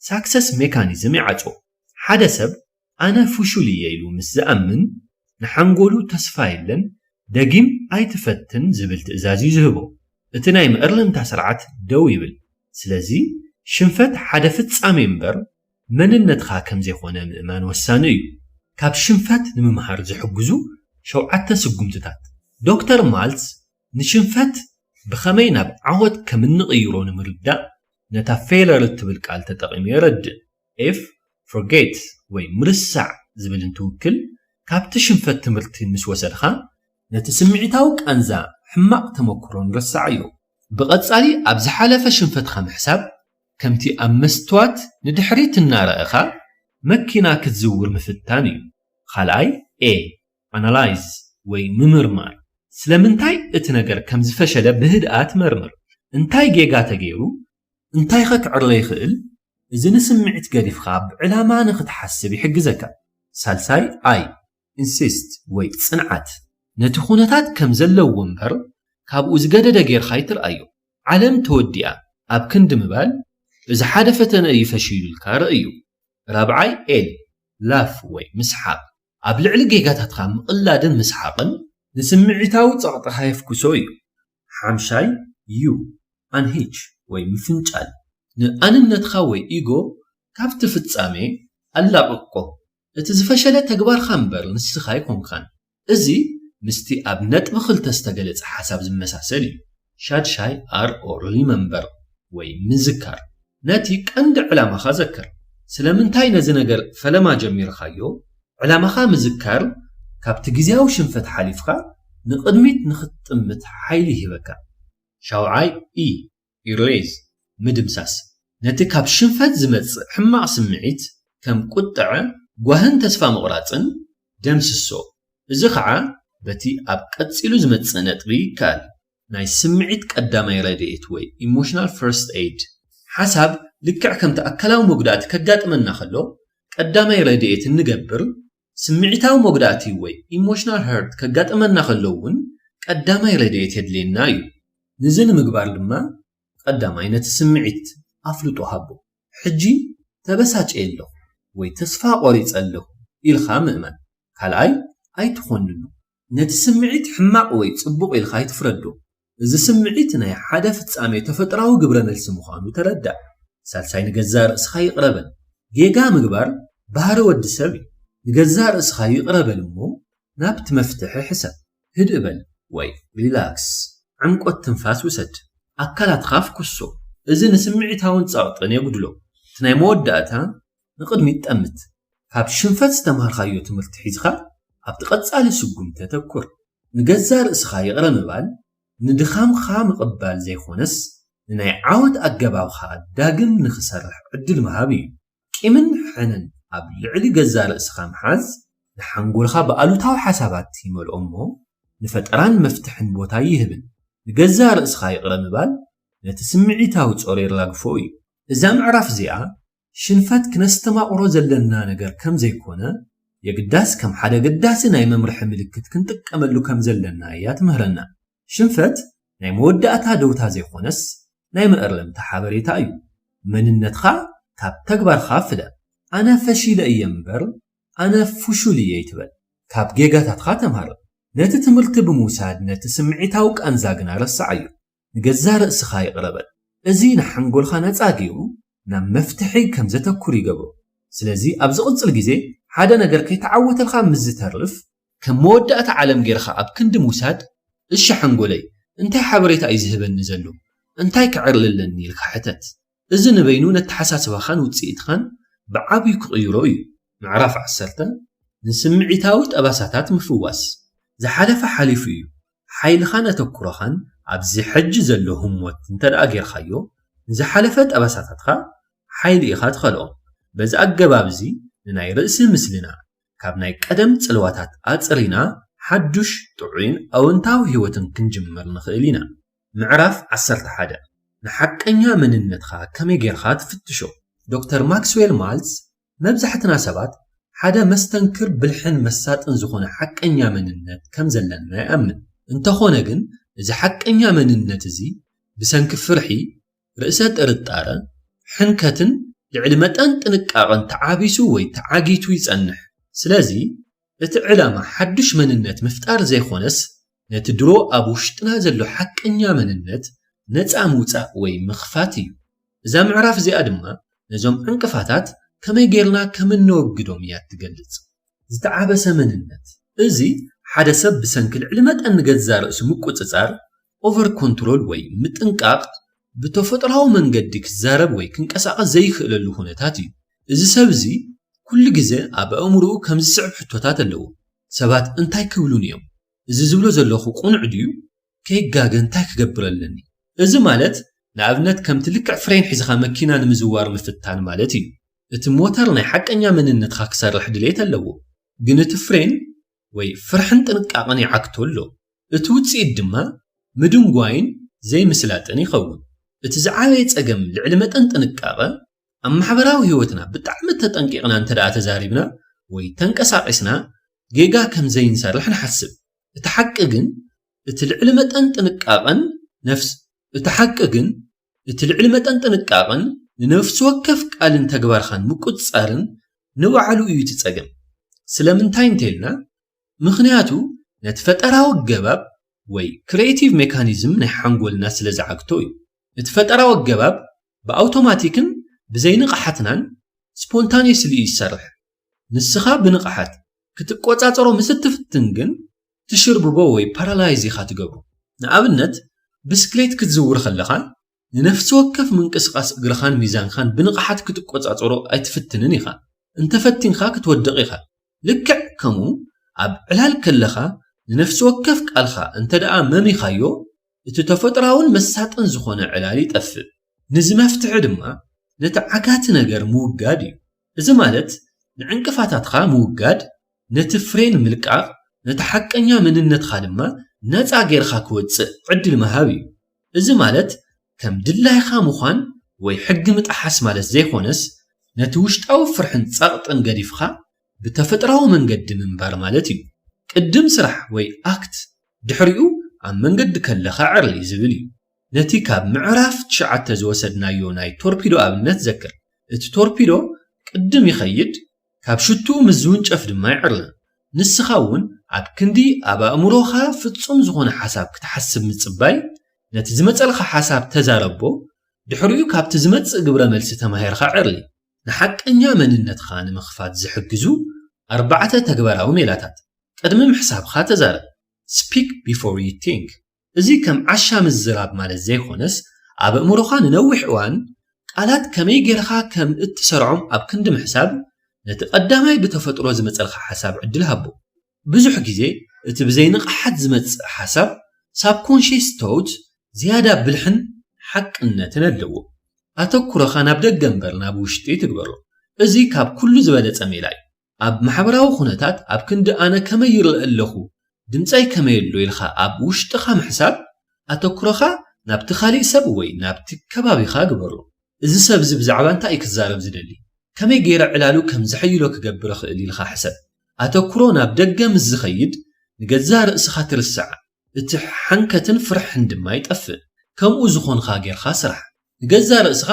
success mechanism ይዓጾ። ሓደ ሰብ ኣነ ፍሹል እየ ኢሉ ምስ ዝኣምን ንሓንጎሉ ተስፋ የለን፣ ደጊም ኣይትፈትን ዝብል ትእዛዝ እዩ ዝህቦ። እቲ ናይ መእርለምታ ስርዓት ደው ይብል። ስለዚ ሽንፈት ሓደ ፍጻሜ እምበር መንነትኻ ከም ዘይኮነ ምእማን ወሳኒ እዩ። ካብ ሽንፈት ንምምሃር ዝሕግዙ ሸውዓተ ስጉምትታት። ዶክተር ማልስ ንሽንፈት ብኸመይ ናብ ዓወት ከም እንቕይሮ ንምርዳእ ነታ failure እትብል ቃል ተጠቒሙ የረድእ። F forget ወይ ምርሳዕ ዝብል እንትውክል፣ ካብቲ ሽንፈት ትምህርቲ ምስ ወሰድኻ ነቲ ስምዒታዊ ቃንዛ ሕማቕ ተመክሮ ንርሳዓዮ። ብቐጻሊ ኣብ ዝሓለፈ ሽንፈትካ ምሕሳብ ከምቲ ኣብ መስትዋት ንድሕሪት እናረኣኻ መኪና ክትዝውር ምፍታን እዩ። ካልኣይ A analyze ወይ ምምርማር። ስለምንታይ እቲ ነገር ከም ዝፈሸለ ብህድኣት መርምር። እንታይ ጌጋ ተገይሩ? እንታይ ኸ ክዕረ ይኽእል? እዚ ንስምዒት ገዲፍካ ብዕላማ ንኽትሓስብ ይሕግዘካ። ሳልሳይ I insist ወይ ጽንዓት። ነቲ ኩነታት ከም ዘለዎ እምበር ካብኡ ዝገደደ ጌርካ ኣይትርኣዮ። ዓለም ተወዲኣ ኣብ ክንዲ ምባል እዚ ሓደ ፈተነ እዩ ፈሺሉልካ ርእዩ። ራብዓይ L laugh ወይ ምስሓቕ። ኣብ ልዕሊ ጌጋታትካ ምቕላድን ምስሓቕን ንስምዒታዊ ጸቕጥኻ የፍኩሶ እዩ። ሓምሻይ U unhitch ወይ ምፍንጫል። ንኣንነትካ ወይ ኢጎ ካብቲ ፍጻሜ ኣላቕቆ። እቲ ዝፈሸለ ተግባርካ እምበር ንስኻ ኣይኮንካን። እዚ ምስቲ ኣብ ነጥቢ ክልተ ዝተገለጸ ሓሳብ ዝመሳሰል እዩ። ሻድሻይ R or remember ወይ ምዝካር። ነቲ ቀንዲ ዕላማኻ ዘክር። ስለምንታይ ነዚ ነገር ፈለማ ጀሚርካዮ? ዕላማኻ ምዝካር ካብቲ ግዜያዊ ሽንፈት ሓሊፍካ ንቕድሚት ንኽትጥምት ሓይሊ ይህበካ። ሻውዓይ E erase ምድምሳስ። ነቲ ካብ ሽንፈት ዝመጽእ ሕማቕ ስምዒት ከም ቁጥዐ፣ ጓህን ተስፋ ምቑራጽን ደምስሶ። እዚ ኸዓ በቲ ኣብ ቀጺሉ ዝመጽእ ነጥቢ ይከኣል። ናይ ስምዒት ቀዳማይ ረድኤት ወይ emotional first aid ሓሳብ ልክዕ ከምቲ ኣካላዊ መጉዳእቲ ከጋጥመና ከሎ ቀዳማይ ረድኤት እንገብር፣ ስምዒታዊ መጉዳእቲ ወይ emotional hurt ከጋጥመና ከሎ እውን ቀዳማይ ረድኤት የድልየና እዩ። ንዚ ንምግባር ድማ ቀዳማይ ነቲ ስምዒት ኣፍልጦ ሃቦ። ሕጂ ተበሳጭየ ኣለኹ ወይ ተስፋ ቆሪጸ ኣለኹ ኢልካ ምእመን። ካልኣይ ኣይትኾንኑ። ነቲ ስምዒት ሕማቕ ወይ ጽቡቕ ኢልካ ኣይትፍረዶ። እዚ ስምዒት ናይ ሓደ ፍጻሜ ተፈጥራዊ ግብረ መልሲ ምዃኑ ተረዳእ። ሳልሳይ ንገዛእ ርእስኻ ይቕረ በል። ጌጋ ምግባር ባህሪ ወዲ ሰብ እዩ። ንገዛእ ርእስኻ ይቕረ በል እሞ ናብቲ መፍትሒ ሕሰብ። ህድእ በል ወይ ሪላክስ። ዕምቆት ትንፋስ ውሰድ። ኣካላትካ ፍኩሶ። እዚ ንስምዒታውን ጸቕጥን የጉድሎ። እቲ ናይ መወዳእታ ንቕድሚት ጠምት። ካብ ሽንፈት ዝተምሃርካዮ ትምህርቲ ሒዝካ ኣብቲ ቀጻሊ ስጉምቲ ተተኩር። ንገዛእ ርእስኻ ይቕረ ምባል ንድኻምካ ምቕባል ዘይኮነስ ንናይ ዓወት ኣገባብካ ዳግም ንኽሰርሕ ዕድል ምሃብ እዩ። ቂምን ሕንን ኣብ ልዕሊ ገዛእ ርእስኻ ምሓዝ ንሓንጎልካ ብኣሉታዊ ሓሳባት ይመልኦ እሞ ንፈጠራን መፍትሕን ቦታ ይህብን። ንገዛእ ርእስኻ ይቕረ ምባል ነቲ ስምዒታዊ ጾር የራግፎ እዩ። እዛ ምዕራፍ እዚኣ ሽንፈት ክነስተማቕሮ ዘለና ነገር ከም ዘይኮነ፣ የግዳስ ከም ሓደ ኣገዳሲ ናይ መምርሒ ምልክት ክንጥቀመሉ ከም ዘለና እያ ትምህረና። ሽንፈት ናይ መወዳእታ ደውታ ዘይኮነስ ናይ መእረምታ ሓበሬታ እዩ። መንነትካ ካብ ተግባርካ ፍለ። ኣነ ፈሺለ እየ እምበር ኣነ ፍሹል እየ ኣይትበል። ካብ ጌጋታትካ ተምሃር። ነቲ ትምህርቲ ብምውሳድ ነቲ ስምዒታዊ ቃንዛ ግና ረስዓዮ። ንገዛእ ርእስኻ ይቕረ በል። እዚ ንሓንጎልካ ነጻ ገይሩ ናብ መፍትሒ ከም ዘተኩር ይገብሮ። ስለዚ ኣብ ዝቕጽል ግዜ ሓደ ነገር ከይተዓወተልካ ምስ ዝተርፍ፣ ከም መወዳእታ ዓለም ጌርካ ኣብ ክንዲ ምውሳድ፣ "እሺ ሓንጎለይ፣ እንታይ ሓበሬታ እዩ ዝህበኒ ዘሎ? እንታይ ክዕርል ኣለኒ? ኢልካ ሕተት። እዚ ንበይኑ ነተሓሳስባኻን ውጽኢትኻን ብዓብዩ ክቕይሮ እዩ። ምዕራፍ ዓሰርተ ንስምዒታዊ ጠባሳታት ምፍዋስ። ዝሓለፈ ሓሊፉ እዩ። ሓይልኻን ኣተኩሮኻን ኣብዚ ሕጂ ዘሎ ህሞት እንተ ደኣ ጌርካዮ፣ ንዝሓለፈ ጠባሳታትካ ሓይሊ ኢኻ ትኸልኦ። በዚ ኣገባብ እዚ ንናይ ርእሲ ምስልና ካብ ናይ ቀደም ጽልዋታት ኣጽሪና ሓዱሽ ጥዑይን ኣወንታዊ ህይወትን ክንጅምር ንኽእል ኢና። ምዕራፍ ዓሰርተ ሓደ ንሓቀኛ መንነትኻ ከመይ ጌርካ ትፍትሾ? ዶክተር ማክስዌል ማልትዝ፣ መብዛሕትና ሰባት ሓደ መስተንክር ብልሕን መሳጥን ዝኾነ ሓቀኛ መንነት ከም ዘለና ይኣምን። እንተኾነ ግን፣ እዚ ሓቀኛ መንነት እዚ ብሰንኪ ፍርሒ፣ ርእሰ ጥርጣረ፣ ሕንከትን ልዕሊ መጠን ጥንቃቐን ተዓቢሱ ወይ ተዓጊቱ ይጸንሕ። ስለዚ፣ እቲ ዕላማ ሓዱሽ መንነት ምፍጣር ዘይኮነስ፣ ነቲ ድሮ ኣብ ውሽጥና ዘሎ ሓቀኛ መንነት ነጻ ምውጻእ ወይ ምኽፋት እዩ። እዛ ምዕራፍ እዚኣ ድማ ነዞም ዕንቅፋታት ከመይ ጌርና ከም እነወግዶም እያ እትገልጽ። ዝተዓበሰ መንነት። እዚ ሓደ ሰብ ብሰንኪ ልዕሊ መጠን ንገዛእ ርእሱ ምቁጽጻር፣ ኦቨር ኮንትሮል ወይ ምጥንቃቕ፣ ብተፈጥሮኣዊ መንገዲ ክዛረብ ወይ ክንቀሳቐስ ዘይክእለሉ ኩነታት እዩ። እዚ ሰብ እዚ ኩሉ ግዜ ኣብ ኣእምሮኡ ከም ዝስዕብ ሕቶታት ኣለዎ። ሰባት እንታይ ክብሉኒ እዮም? እዚ ዝብሎ ዘለኹ ቅኑዕ ድዩ? ከይጋገ እንታይ ክገብር ኣለኒ? እዚ ማለት ንኣብነት ከምቲ ልክዕ ፍሬን ሒዝኻ መኪና ንምዝዋር ምፍታን ማለት እዩ። እቲ ሞተር ናይ ሓቀኛ መንነትካ ክሰርሕ ድሌት ኣለዎ፣ ግን እቲ ፍሬን ወይ ፍርሕን ጥንቃቐን ይዓግቶ ኣሎ። እቲ ውጽኢት ድማ ምድንጓይን ዘይምስላጥን ይኸውን። እቲ ዝዓበየ ጸገም ልዕሊ መጠን ጥንቃቐ ኣብ ማሕበራዊ ህይወትና ብጣዕሚ ተጠንቂቕና እንተ ደኣ ተዛሪብና ወይ ተንቀሳቒስና ጌጋ ከም ዘይንሰርሕ ንሓስብ። እቲ ሓቂ ግን እቲ ልዕሊ መጠን ጥንቃቐን ነፍስ እቲ ሓቂ ግን እቲ ልዕሊ መጠን ጥንቃቐን ንነፍሲ ወከፍ ቃልን ተግባርካን ምቁጽጻርን ንባዕሉ እዩ እቲ ጸገም። ስለምንታይ እንተኢልና፣ ምኽንያቱ ነቲ ፈጠራዊ ኣገባብ ወይ ክሪኤቲቭ ሜካኒዝም ናይ ሓንጎልና ስለ ዝዓግቶ እዩ። እቲ ፈጠራዊ ኣገባብ ብኣውቶማቲክን ብዘይ ንቕሓትናን ስፖንታኒየስሊ እዩ ዝሰርሕ። ንስኻ ብንቕሓት ክትቆጻጸሮ ምስ እትፍትን ግን ትሽርብቦ ወይ ፓራላይዝ ኢኻ ትገብሮ። ንኣብነት ብስክሌት ክትዝውር ከለኻ ንነፍሲ ወከፍ ምንቅስቓስ እግርኻን ሚዛንካን ብንቕሓት ክትቆጻጸሮ ኣይትፍትንን ኢኻ። እንተፈቲንካ ክትወድቕ ኢኻ። ልክዕ ከምኡ ኣብ ዕላል ከለኻ ንነፍሲ ወከፍ ቃልኻ እንተ ደኣ መሚኻዮ እቲ ተፈጥሮኣውን መሳጥን ዝኾነ ዕላል ይጠፍእ። ንዚ መፍትሒ ድማ ነቲ ዓጋቲ ነገር ምውጋድ እዩ። እዚ ማለት ንዕንቅፋታትካ ምውጋድ፣ ነቲ ፍሬን ምልቃቕ፣ ነቲ ሓቀኛ መንነትካ ድማ ነጻ ጌርካ ክወጽእ ዕድል ምሃብ እዩ። እዚ ማለት ከም ድላይካ ምዃን ወይ ሕጊ ምጥሓስ ማለት ዘይኮነስ፣ ነቲ ውሽጣዊ ፍርሕን ጸቕጥን ገዲፍካ ብተፈጥሮኣዊ መንገዲ ምንባር ማለት እዩ። ቅድም ስራሕ ወይ ኣክት፣ ድሕሪኡ ኣብ መንገዲ ከለኻ ዕርሊ ዝብል እዩ። ነቲ ካብ ምዕራፍ ትሽዓተ ዝወሰድናዮ ናይ ቶርፒዶ ኣብነት ዘክር። እቲ ቶርፒዶ ቅድም ይኸይድ፣ ካብ ሽቱኡ ምስ ዝውንጨፍ ድማ ይዕርልን። ንስኻ እውን ኣብ ክንዲ ኣብ ኣእምሮኻ ፍጹም ዝኾነ ሓሳብ ክትሓስብ ምጽባይ፣ ነቲ ዝመጸልካ ሓሳብ ተዛረቦ፣ ድሕሪኡ ካብቲ ዝመጽእ ግብረ መልሲ ተማሂርካ ዕርሊ። ንሓቀኛ መንነትካ ንምኽፋት ዝሕግዙ ኣርባዕተ ተግባራዊ ሜላታት። ቅድሚ ምሕሳብካ ተዛረብ። Speak before you think። እዚ ከም ዓሻ ምዝራብ ማለት ዘይኮነስ፣ ኣብ ኣእምሮኻ ንነዊሕ እዋን ቃላት ከመይ ጌርካ ከም እትሰርዖም ኣብ ክንዲ ምሕሳብ፣ ነቲ ቀዳማይ ብተፈጥሮ ዝመጸልካ ሓሳብ ዕድል ሃቦ። ብዙሕ ግዜ እቲ ብዘይ ንቕሓት ዝመጽእ ሓሳብ፣ ሳብኮንሽስ ቶት፣ ዝያዳ ብልሕን ሓቅነትን ኣለዎ። ኣተኩሮኻ ናብ ደገ እምበር ናብ ውሽጢ ትግበሮ። እዚ ካብ ኩሉ ዝበለጸ ሜላ እዩ። ኣብ ማሕበራዊ ኩነታት ኣብ ክንዲ ኣነ ከመይ ይርእ ኣለኹ፣ ድምጸይ ከመይ ኣሎ ኢልካ ኣብ ውሽጥኻ ምሕሳብ፣ ኣተኩሮኻ ናብቲ ካሊእ ሰብ ወይ ናብቲ ከባቢኻ ግበሮ። እዚ ሰብ እዚ ብዛዕባ እንታይ እዩ ክዛረብ ዝደሊ? ከመይ ገይረ ዕላሉ ከም ዘሐይሎ ክገብር እኽእል ኢልካ ሕሰብ። ኣተኩሮ ናብ ደገ ምስ ዝኸይድ፣ ንገዛእ ርእስኻ ትርስዓ። እቲ ሓንከትን ፍርሕን ድማ ይጠፍእ። ከምኡ ዝኾንካ ጌርካ ስራሕ። ንገዛእ ርእስኻ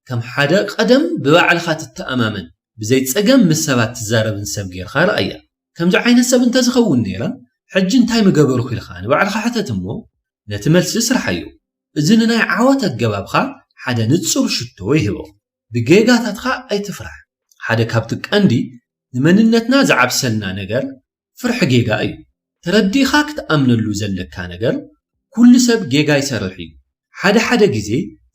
ከም ሓደ ቀደም ብባዕልኻ ትተኣማመን፣ ብዘይ ጸገም ምስ ሰባት ትዛረብን ሰብ ጌርካ ረኣያ። ከምዚ ዓይነት ሰብ እንተዝኸውን ነይረ፣ ሕጂ እንታይ ምገበርኩ ኢልካ ንባዕልኻ ሕተት እሞ፣ ነቲ መልሲ ስርሓዮ። እዚ ንናይ ዓወት ኣገባብኻ ሓደ ንጹር ሽቶ ይህቦ። ብጌጋታትካ ኣይትፍራሕ። ሓደ ካብቲ ቀንዲ ንመንነትና ዝዓብሰልና ነገር ፍርሒ ጌጋ እዩ። ተረዲእኻ ክትኣምነሉ ዘለካ ነገር፣ ኩሉ ሰብ ጌጋ ይሰርሕ እዩ። ሓደ ሓደ ግዜ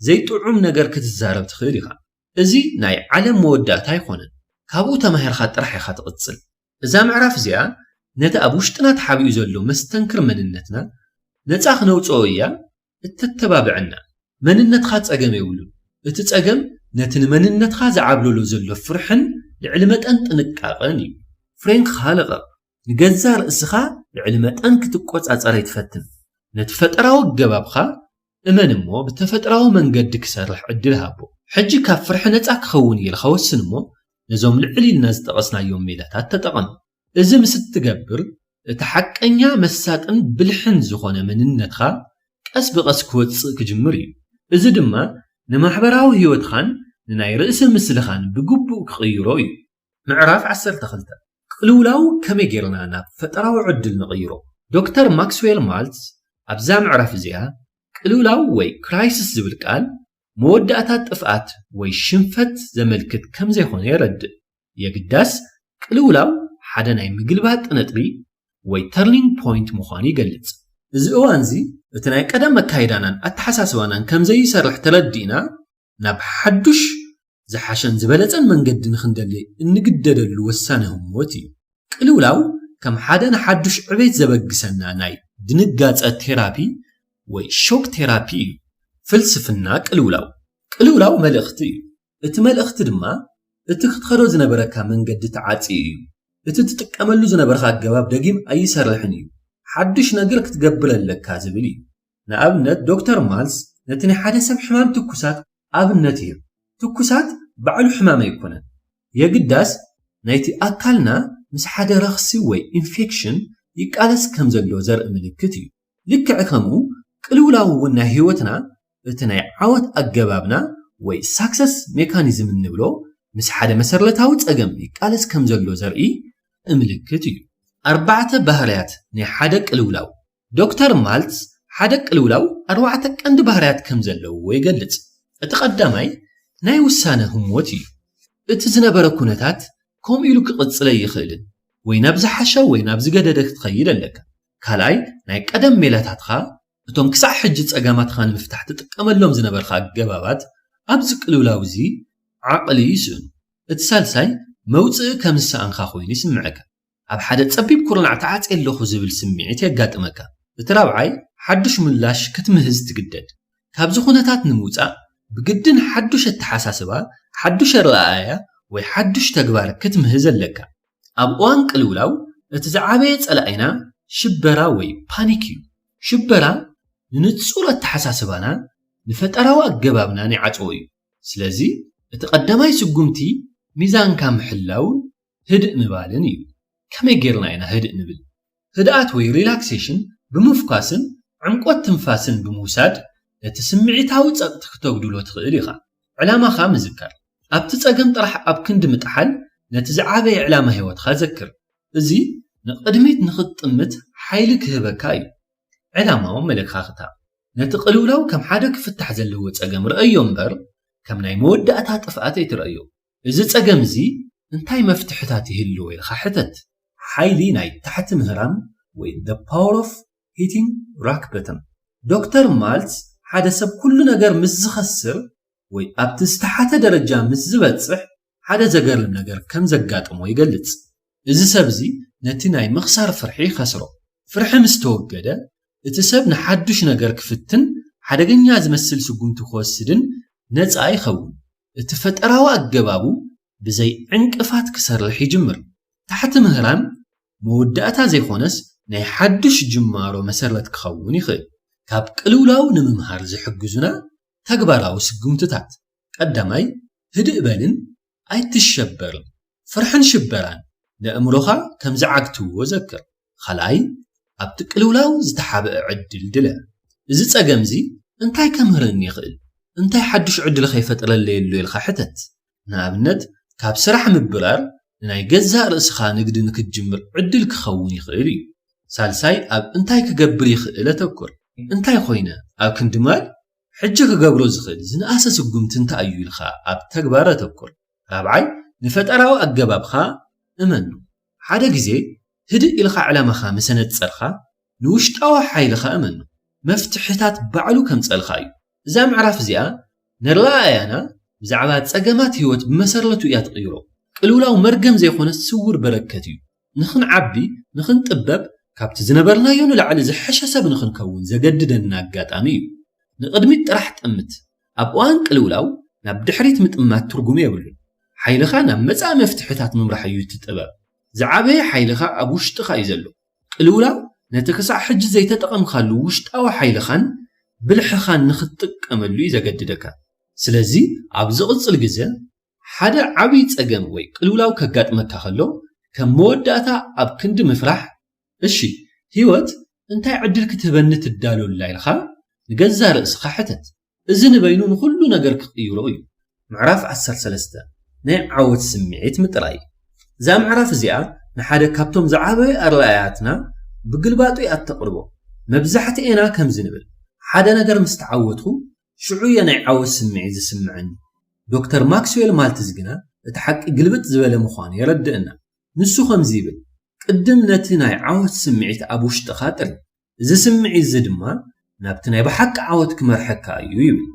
ዘይጥዑም ነገር ክትዛረብ ትኽእል ኢኻ። እዚ ናይ ዓለም መወዳእታ ኣይኮነን። ካብኡ ተማሂርካ ጥራሕ ኢኻ ትቕጽል። እዛ ምዕራፍ እዚኣ ነቲ ኣብ ውሽጥና ተሓቢኡ ዘሎ መስተንክር መንነትና ነጻ ክነውጽኦ እያ እተተባብዐና። መንነትካ ጸገም የብሉን። እቲ ጸገም ነቲ ንመንነትካ ዝዓብለሎ ዘሎ ፍርሕን ልዕሊ መጠን ጥንቃቐን እዩ። ፍሬንካ ልቐቕ። ንገዛእ ርእስኻ ልዕሊ መጠን ክትቆጻጸር ኣይትፈትን። ነቲ ፈጠራዊ ኣገባብካ እመን እሞ ብተፈጥራዊ መንገዲ ክሰርሕ ዕድል ሃቦ። ሕጂ ካብ ፍርሒ ነጻ ክኸውን እየ ኢልካ ወስን እሞ ነዞም ልዕል ኢልና ዝጠቐስናዮም ሜላታት ተጠቐም። እዚ ምስ እትገብር እቲ ሓቀኛ መሳጥን ብልሕን ዝኾነ መንነትካ ቀስ ብቐስ ክወጽእ ክጅምር እዩ። እዚ ድማ ንማሕበራዊ ህይወትኻን ንናይ ርእሲ ምስልኻን ብግቡእ ክቕይሮ እዩ። ምዕራፍ ዓሰርተ ክልተ። ቅልውላው ከመይ ጌርና ናብ ፈጠራዊ ዕድል ንቕይሮ? ዶክተር ማክስዌል ማልትስ ኣብዛ ምዕራፍ እዚኣ ቅልውላው ወይ ክራይሲስ ዝብል ቃል መወዳእታ ጥፍኣት ወይ ሽንፈት ዘመልክት ከም ዘይኮነ የረድእ። የግዳስ ቅልውላው ሓደ ናይ ምግልባጥ ነጥቢ ወይ ተርኒንግ ፖይንት ምዃኑ ይገልጽ። እዚ እዋን እዚ እቲ ናይ ቀደም ኣካይዳናን ኣተሓሳስባናን ከም ዘይሰርሕ ተረዲእና ናብ ሓዱሽ ዝሓሸን ዝበለጸን መንገዲ ንኽንደሊ እንግደደሉ ወሳኒ ህሞት እዩ። ቅልውላው ከም ሓደ ንሓዱሽ ዕቤት ዘበግሰና ናይ ድንጋጸ ቴራፒ ወይ ሾክ ቴራፒ እዩ። ፍልስፍና ቅልውላው። ቅልውላው መልእኽቲ እዩ። እቲ መልእኽቲ ድማ እቲ ክትኸዶ ዝነበረካ መንገዲ ተዓጽዩ እዩ። እቲ ትጥቀመሉ ዝነበርካ ኣገባብ ደጊም ኣይሰርሕን እዩ። ሓድሽ ነገር ክትገብር ኣለካ ዝብል እዩ። ንኣብነት ዶክተር ማልስ ነቲ ናይ ሓደ ሰብ ሕማም ትኩሳት ኣብነት ይህብ። ትኩሳት ባዕሉ ሕማም ኣይኮነን። የግዳስ ናይቲ ኣካልና ምስ ሓደ ረኽሲ ወይ ኢንፌክሽን ይቃለስ ከም ዘሎ ዘርኢ ምልክት እዩ። ልክዕ ከምኡ ቅልውላው እውን ናይ ህይወትና እቲ ናይ ዓወት ኣገባብና ወይ ሳክሰስ ሜካኒዝም እንብሎ ምስ ሓደ መሰረታዊ ጸገም ይቃለስ ከም ዘሎ ዘርኢ ምልክት እዩ። ኣርባዕተ ባህርያት ናይ ሓደ ቅልውላው። ዶክተር ማልትስ ሓደ ቅልውላው ኣርባዕተ ቀንዲ ባህርያት ከም ዘለውዎ ይገልጽ። እቲ ቀዳማይ ናይ ውሳነ ህሞት እዩ። እቲ ዝነበረ ኩነታት ከምኡ ኢሉ ክቕጽል ኣይኽእልን። ወይ ናብ ዝሓሸ ወይ ናብ ዝገደደ ክትኸይድ ኣለካ። ካልኣይ ናይ ቀደም ሜላታትካ እቶም ክሳዕ ሕጂ ጸገማትካ ንምፍታሕ ትጥቀመሎም ዝነበርካ ኣገባባት ኣብዚ ቅልውላው እዚ ዓቕሊ ይስእኑ። እቲ ሳልሳይ መውጽኢ ከም ዝሰኣንካ ኮይኑ ይስምዐካ። ኣብ ሓደ ጸቢብ ኩርናዕ ተዓጽየ ኣለኹ ዝብል ስምዒት የጋጥመካ። እቲ ራብዓይ ሓድሽ ምላሽ ክትምህዝ ትግደድ። ካብዚ ኩነታት ንምውጻእ ብግድን ሓዱሽ ኣተሓሳስባ፣ ሓዱሽ ኣረኣእያ ወይ ሓዱሽ ተግባር ክትምህዝ ኣለካ። ኣብ እዋን ቅልውላው እቲ ዝዓበየ ጸላኢና ሽበራ ወይ ፓኒክ እዩ። ሽበራ ንንጹር ኣተሓሳስባና ንፈጠራዊ ኣገባብናን ይዓጽዎ እዩ። ስለዚ እቲ ቀዳማይ ስጉምቲ ሚዛንካ ምሕላውን ህድእ ምባልን እዩ። ከመይ ጌርና ኢና ህድእ ንብል? ህድኣት ወይ ሪላክሴሽን ብምፍኳስን ዕምቆት ትንፋስን ብምውሳድ ነቲ ስምዒታዊ ጸቕጢ ክተጉድሎ ትኽእል ኢኻ። ዕላማኻ ምዝካር። ኣብቲ ጸገም ጥራሕ ኣብ ክንዲ ምጥሓል ነቲ ዝዓበየ ዕላማ ህይወትካ ዘክር። እዚ ንቕድሚት ንኽትጥምት ሓይሊ ክህበካ እዩ። ዕላማዊ መለካኽታ። ነቲ ቅልውላው ከም ሓደ ክፍታሕ ዘለዎ ጸገም ረኣዮ እምበር ከም ናይ መወዳእታ ጥፍኣት ኣይትረኣዮ። እዚ ጸገም እዚ እንታይ መፍትሕታት ይህልዎ ኢልካ ሕተት። ሓይሊ ናይ ታሕቲ ምህራም ወይ the power of hitting rock bottom። ዶክተር ማልትስ ሓደ ሰብ ኩሉ ነገር ምስ ዝኸስር ወይ ኣብቲ ዝተሓተ ደረጃ ምስ ዝበጽሕ ሓደ ዘገርም ነገር ከም ዘጋጥሞ ይገልጽ። እዚ ሰብ እዚ ነቲ ናይ ምኽሳር ፍርሒ ይኸስሮ። ፍርሒ ምስ ተወገደ እቲ ሰብ ንሓዱሽ ነገር ክፍትን ሓደገኛ ዝመስል ስጉምቲ ክወስድን ነጻ ይኸውን። እቲ ፈጠራዊ ኣገባቡ ብዘይ ዕንቅፋት ክሰርሕ ይጅምር። ታሕቲ ምህራም መወዳእታ ዘይኮነስ ናይ ሓዱሽ ጅማሮ መሰረት ክኸውን ይኽእል። ካብ ቅልውላው ንምምሃር ዝሕግዙና ተግባራዊ ስጉምትታት። ቀዳማይ ህድእ በልን ኣይትሸበርን። ፍርሕን ሽበራን ንእምሮኻ ከም ዝዓግትዎ ዘክር። ካልኣይ ኣብቲ ቅልውላው ዝተሓብአ ዕድል ድለ። እዚ ጸገም እዚ እንታይ ከምህረኒ ይኽእል? እንታይ ሓዱሽ ዕድል ከይፈጥረለይ ኣሎ ኢልካ ሕተት። ንኣብነት ካብ ስራሕ ምብራር ንናይ ገዛእ ርእስኻ ንግዲ ንክትጅምር ዕድል ክኸውን ይኽእል እዩ። ሳልሳይ ኣብ እንታይ ክገብር ይኽእል ኣተኩር። እንታይ ኮይነ ኣብ ክንዲ ማል ሕጂ ክገብሮ ዝኽእል ዝነኣሰ ስጉምቲ እንታይ እዩ ኢልካ ኣብ ተግባር ኣተኩር። ራብዓይ ንፈጠራዊ ኣገባብካ እመኑ። ሓደ ግዜ ህድእ ኢልካ ዕላማኻ ምስ ኣነጸርካ ንውሽጣዊ ሓይልኻ እመኑ። መፍትሕታት ባዕሉ ከምጸልካ እዩ። እዛ ምዕራፍ እዚኣ ነረኣእያና ብዛዕባ ጸገማት ህይወት ብመሰረቱ እያ ትቕይሮ። ቅልውላው መርገም ዘይኮነ ስውር በረከት እዩ። ንኽንዓቢ፣ ንኽንጥበብ፣ ካብቲ ዝነበርናዮ ንላዕሊ ዝሐሸ ሰብ ንኽንከውን ዘገድደና ኣጋጣሚ እዩ። ንቕድሚት ጥራሕ ጠምት። ኣብ እዋን ቅልውላው ናብ ድሕሪት ምጥማት ትርጉም የብሉን። ሓይልኻ ናብ መጻኢ መፍትሕታት ምምራሕ እዩ እቲ ጥበብ። ዝዓበየ ሓይልኻ ኣብ ውሽጥኻ እዩ ዘሎ። ቅልውላው ነቲ ክሳዕ ሕጂ ዘይተጠቐምካሉ ውሽጣዊ ሓይልኻን ብልሕኻን ንኽትጥቀመሉ እዩ ዘገድደካ። ስለዚ ኣብ ዝቕጽል ግዜ ሓደ ዓብዪ ጸገም ወይ ቅልውላው ከጋጥመካ ከሎ ከም መወዳእታ ኣብ ክንዲ ምፍራሕ፣ እሺ ህይወት እንታይ ዕድል ክትህበኒ ትዳሎ ኣላ ኢልካ ንገዛእ ርእስኻ ሕተት። እዚ ንበይኑ ንኹሉ ነገር ክቕይሮ እዩ። ምዕራፍ ዓሰርተ ሰለስተ ናይ ዓወት ስምዒት ምጥራይ። እዛ ምዕራፍ እዚኣ ንሓደ ካብቶም ዝዓበዩ ኣረኣእያትና ብግልባጡ እያ እተቕርቦ። መብዛሕትኤና ከምዚ ንብል፣ ሓደ ነገር ምስ ተዓወትኩ ሽዑ እየ ናይ ዓወት ስምዒት ዝስምዐኒ። ዶክተር ማክስዌል ማልትዝ ግና እቲ ሓቂ ግልብጥ ዝበለ ምዃኑ የረድእና። ንሱ ከምዚ ይብል፣ ቅድም ነቲ ናይ ዓወት ስምዒት ኣብ ውሽጥኻ ጥሪ። እዚ ስምዒት እዚ ድማ ናብቲ ናይ ብሓቂ ዓወት ክመርሐካ እዩ ይብል።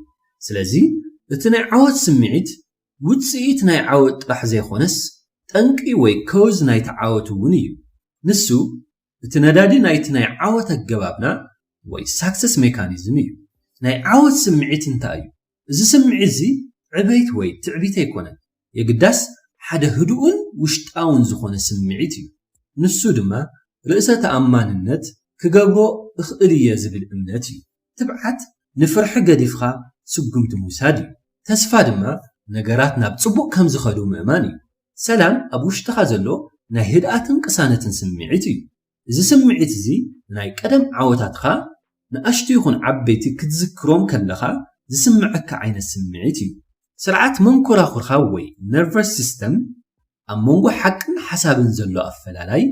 ስለዚ እቲ ናይ ዓወት ስምዒት ውጽኢት ናይ ዓወት ጥራሕ ዘይኮነስ ጠንቂ ወይ ከውዝ ናይቲ ዓወት እውን እዩ። ንሱ እቲ ነዳዲ ናይቲ ናይ ዓወት ኣገባብና ወይ ሳክሰስ ሜካኒዝም እዩ። ናይ ዓወት ስምዒት እንታይ እዩ? እዚ ስምዒት እዚ ዕቤት ወይ ትዕቢት ኣይኮነን። የግዳስ ሓደ ህዱእን ውሽጣውን ዝኾነ ስምዒት እዩ። ንሱ ድማ ርእሰ ተኣማንነት ክገብሮ እኽእል እየ ዝብል እምነት እዩ። ትብዓት ንፍርሒ ገዲፍካ ስጉምቲ ምውሳድ እዩ። ተስፋ ድማ ነገራት ናብ ጽቡቕ ከም ዝኸዱ ምእማን እዩ። ሰላም ኣብ ውሽጥኻ ዘሎ ናይ ህድኣትን ቅሳነትን ስምዒት እዩ። እዚ ስምዒት እዚ ናይ ቀደም ዓወታትካ ንኣሽቱ ይኹን ዓበይቲ ክትዝክሮም ከለኻ ዝስምዐካ ዓይነት ስምዒት እዩ። ስርዓት መንኮራኹርካ ወይ ነርቨስ ሲስተም ኣብ መንጎ ሓቅን ሓሳብን ዘሎ ኣፈላላይ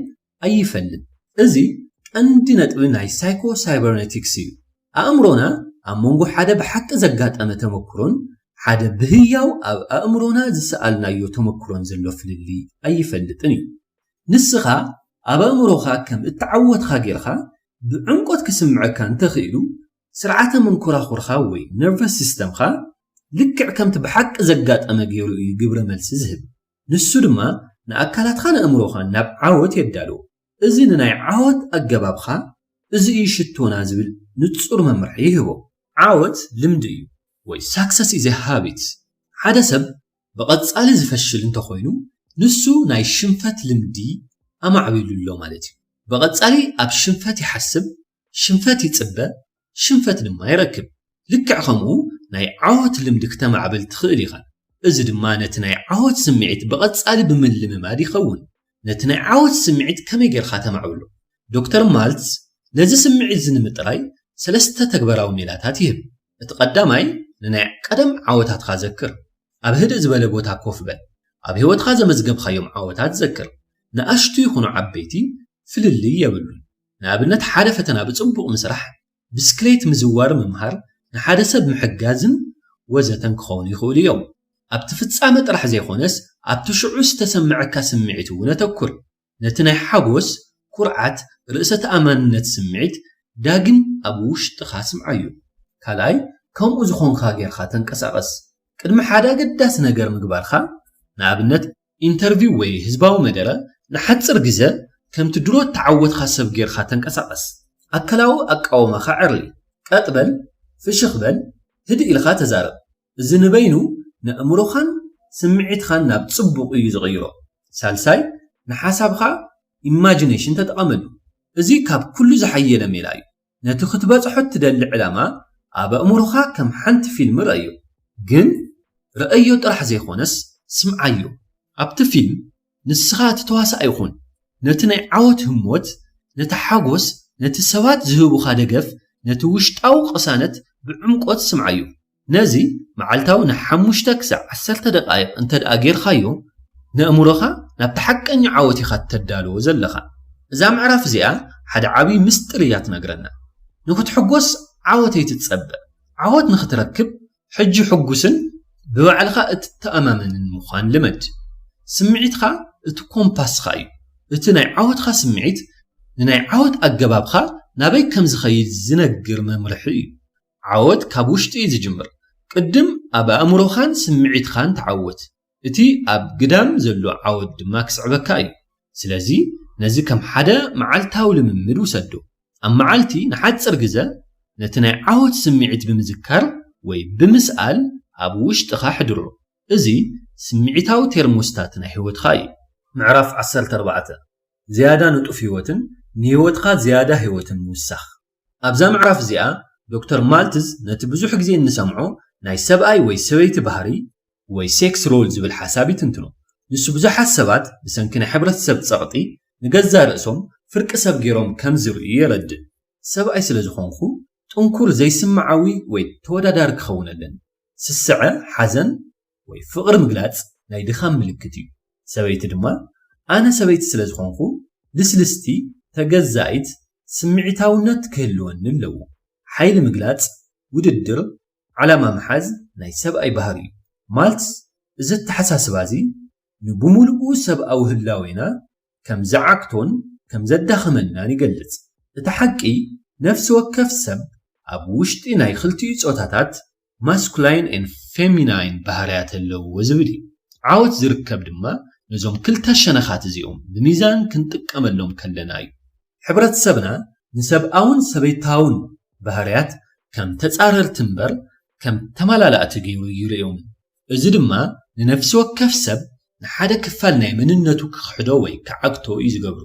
ኣይፈልጥ። እዚ ቀንዲ ነጥቢ ናይ ሳይኮ ሳይበርኔቲክስ እዩ። ኣእምሮና ኣብ መንጎ ሓደ ብሓቂ ዘጋጠመ ተመክሮን ሓደ ብህያው ኣብ ኣእምሮና ዝሰኣልናዮ ተመክሮን ዘሎ ፍልልይ ኣይፈልጥን እዩ። ንስኻ ኣብ ኣእምሮኻ ከም እተዓወትኻ ጌርካ ብዕምቆት ክስምዐካ እንተኽኢሉ፣ ስርዓተ መንኮራኹርካ ወይ ነርቨስ ሲስተምካ ልክዕ ከምቲ ብሓቂ ዘጋጠመ ገይሩ እዩ ግብረ መልሲ ዝህብ። ንሱ ድማ ንኣካላትካን ኣእምሮኻን ናብ ዓወት የዳልዎ። እዚ ንናይ ዓወት ኣገባብካ እዚ እዩ ሽቶና ዝብል ንጹር መምርሒ ይህቦ። ዓወት ልምዲ እዩ ወይ success is a habit። ሓደ ሰብ ብቐጻሊ ዝፈሽል እንተኾይኑ ንሱ ናይ ሽንፈት ልምዲ ኣማዕቢሉ ኣሎ ማለት እዩ። ብቐጻሊ ኣብ ሽንፈት ይሓስብ፣ ሽንፈት ይጽበ፣ ሽንፈት ድማ ይረክብ። ልክዕ ከምኡ ናይ ዓወት ልምዲ ክተማዕብል ትኽእል ኢኻ። እዚ ድማ ነቲ ናይ ዓወት ስምዒት ብቐጻሊ ብምልምማድ ይኸውን። ነቲ ናይ ዓወት ስምዒት ከመይ ጌርካ ተማዕብሎ? ዶክተር ማልትዝ ነዚ ስምዒት እዚ ንምጥራይ ሰለስተ ተግባራዊ ሜላታት ይህብ። እቲ ቀዳማይ ንናይ ቀደም ዓወታትካ ዘክር። ኣብ ህድእ ዝበለ ቦታ ኮፍ በል። ኣብ ህይወትካ ዘመዝገብካዮም ዓወታት ዘክር። ንኣሽቱ ይኹኑ ዓበይቲ ፍልልይ የብሉን። ንኣብነት ሓደ ፈተና ብጽቡቕ ምስራሕ፣ ብስክሌት ምዝዋር ምምሃር፣ ንሓደ ሰብ ምሕጋዝን ወዘተን ክኸውን ይኽእሉ እዮም። ኣብቲ ፍጻመ ጥራሕ ዘይኮነስ ኣብቲ ሽዑ ዝተሰምዐካ ስምዒት እውን ኣተኩር። ነቲ ናይ ሓጎስ፣ ኩርዓት፣ ርእሰ ተኣማንነት ስምዒት ዳግም ኣብ ውሽጥኻ ስምዓዮ። ካልኣይ ከምኡ ዝኾንካ ጌርካ ተንቀሳቐስ። ቅድሚ ሓደ ኣገዳሲ ነገር ምግባርካ፣ ንኣብነት ኢንተርቪው ወይ ህዝባዊ መደረ፣ ንሓጽር ግዜ ከምቲ ድሮ እተዓወትካ ሰብ ጌርካ ተንቀሳቐስ። ኣካላዊ ኣቃውማኻ ኣዕሪ። ቀጥ በል፣ ፍሽኽ በል፣ ህድእ ኢልካ ተዛረብ። እዚ ንበይኑ ንኣእምሮኻን ስምዒትኻን ናብ ጽቡቕ እዩ ዝቕይሮ። ሳልሳይ ንሓሳብካ ኢማጂኔሽን ተጠቐመሉ። እዚ ካብ ኩሉ ዝሓየለ ሜላ እዩ። ነቲ ክትበጽሖ እትደሊ ዕላማ ኣብ ኣእምሮኻ ከም ሓንቲ ፊልም ረእዮ። ግን ረእዮ ጥራሕ ዘይኮነስ ስምዓዮ። ኣብቲ ፊልም ንስኻ እቲ ተዋሳኣይ ኩን። ነቲ ናይ ዓወት ህሞት፣ ነቲ ሓጎስ፣ ነቲ ሰባት ዝህቡኻ ደገፍ፣ ነቲ ውሽጣዊ ቅሳነት ብዕምቆት ስምዓዮ። ነዚ መዓልታዊ ንሓሙሽተ ክሳዕ ዓሰርተ ደቓይቕ እንተ ደኣ ጌርካዮ፣ ነእምሮኻ ናብቲ ሓቀኛ ዓወት ኢኻ እተዳልዎ ዘለኻ። እዛ ምዕራፍ እዚኣ ሓደ ዓብዪ ምስጢር እያ ትነግረና። ንክትሕጎስ ዓወት ኣይትጸበ። ዓወት ንኽትረክብ ሕጂ ሕጉስን ብባዕልኻ እትተኣማመንን ምዃን ልመድ። ስምዒትካ እቲ ኮምፓስኻ እዩ። እቲ ናይ ዓወትካ ስምዒት ንናይ ዓወት ኣገባብካ ናበይ ከም ዝኸይድ ዝነግር መምርሒ እዩ። ዓወት ካብ ውሽጢ እዩ ዝጅምር። ቅድም ኣብ ኣእምሮኻን ስምዒትኻን ተዓወት። እቲ ኣብ ግዳም ዘሎ ዓወት ድማ ክስዕበካ እዩ። ስለዚ ነዚ ከም ሓደ መዓልታዊ ልምምድ ውሰዶ። ኣብ መዓልቲ ንሓጽር ግዘ ነቲ ናይ ዓወት ስምዒት ብምዝካር ወይ ብምስኣል ኣብ ውሽጥኻ ሕድሮ። እዚ ስምዒታዊ ቴርሞስታት ናይ ህይወትኻ እዩ። ምዕራፍ ዓሰርተ ኣርባዕተ፣ ዝያዳ ንጡፍ ህይወትን ንህይወትካ ዝያዳ ህይወትን ምውሳኽ። ኣብዛ ምዕራፍ እዚኣ ዶክተር ማልትዝ ነቲ ብዙሕ ግዜ እንሰምዖ ናይ ሰብኣይ ወይ ሰበይቲ ባህሪ ወይ ሴክስ ሮል ዝብል ሓሳብ ይትንትኖ። ንሱ ብዙሓት ሰባት ብሰንኪ ናይ ሕብረተሰብ ጸቕጢ ንገዛእ ርእሶም ፍርቂ ሰብ ገይሮም ከም ዝርእዩ የረድእ። ሰብኣይ ስለ ዝኾንኩ ጥንኩር ዘይስምዓዊ ወይ ተወዳዳሪ ክኸውን ኣለኒ። ስስዐ፣ ሓዘን ወይ ፍቕሪ ምግላጽ ናይ ድኻም ምልክት እዩ። ሰበይቲ ድማ ኣነ ሰበይቲ ስለ ዝኾንኩ ልስልስቲ፣ ተገዛኢት፣ ስምዒታውነት ክህልወኒ ኣለዎ። ሓይሊ ምግላጽ፣ ውድድር፣ ዓላማ ምሓዝ ናይ ሰብኣይ ባህሪ እዩ። ማልትስ እዚ ኣተሓሳስባ እዚ ንብምሉኡ ሰብኣዊ ህላዌና ከም ዝዓግቶን ከም ዘዳኸመናን ይገልጽ። እቲ ሓቂ፣ ነፍሲ ወከፍ ሰብ ኣብ ውሽጢ ናይ ክልቲኡ ጾታታት ማስኩላይን ኤን ፌሚናይን ባህርያት ኣለዎ ዝብል እዩ። ዓወት ዝርከብ ድማ ነዞም ክልተ ሸነኻት እዚኦም ብሚዛን ክንጥቀመሎም ከለና እዩ። ሕብረተሰብና ንሰብኣውን ሰበይታውን ባህርያት ከም ተጻረርቲ እምበር ከም ተመላላእቲ ገይሩ ይርእዮምን። እዚ ድማ ንነፍሲ ወከፍ ሰብ ንሓደ ክፋል ናይ መንነቱ ክኽሕዶ ወይ ክዓግቶ እዩ ዝገብሩ።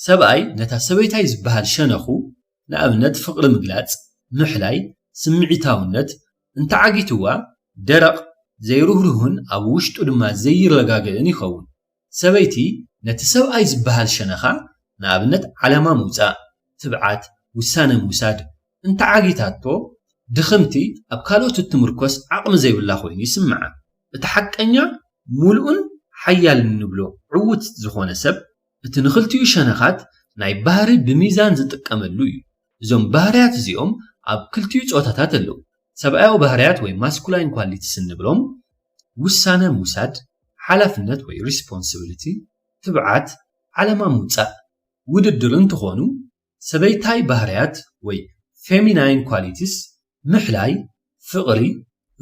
ሰብኣይ ነታ ሰበይታይ ዝበሃል ሸነኹ፣ ንኣብነት ፍቕሪ ምግላጽ፣ ምሕላይ፣ ስምዒታውነት፣ እንተዓጊትዋ ደረቕ፣ ዘይርህሩህን ኣብ ውሽጡ ድማ ዘይረጋግእን ይኸውን። ሰበይቲ ነቲ ሰብኣይ ዝበሃል ሸነኻ፣ ንኣብነት ዓላማ ምውጻእ፣ ትብዓት፣ ውሳነ ምውሳድ፣ እንተዓጊታቶ ድኽምቲ፣ ኣብ ካልኦት እትምርኮስ ዓቕሚ ዘይብላ ኮይኑ ይስምዓ። እቲ ሓቀኛ፣ ሙሉእን ሓያልን እንብሎ ዕዉት ዝኾነ ሰብ እቲ ንኽልቲኡ ሸነኻት ናይ ባህሪ ብሚዛን ዝጥቀመሉ እዩ። እዞም ባህርያት እዚኦም ኣብ ክልቲኡ ጾታታት ኣለዉ። ሰብኣያዊ ባህርያት ወይ ማስኩላይን ኳሊቲስ እንብሎም ውሳነ ምውሳድ፣ ሓላፍነት ወይ ሪስፖንሲቢሊቲ፣ ትብዓት፣ ዓላማ ምውጻእ፣ ውድድር እንትኾኑ፣ ሰበይታይ ባህርያት ወይ ፌሚናይን ኳሊቲስ ምሕላይ፣ ፍቕሪ፣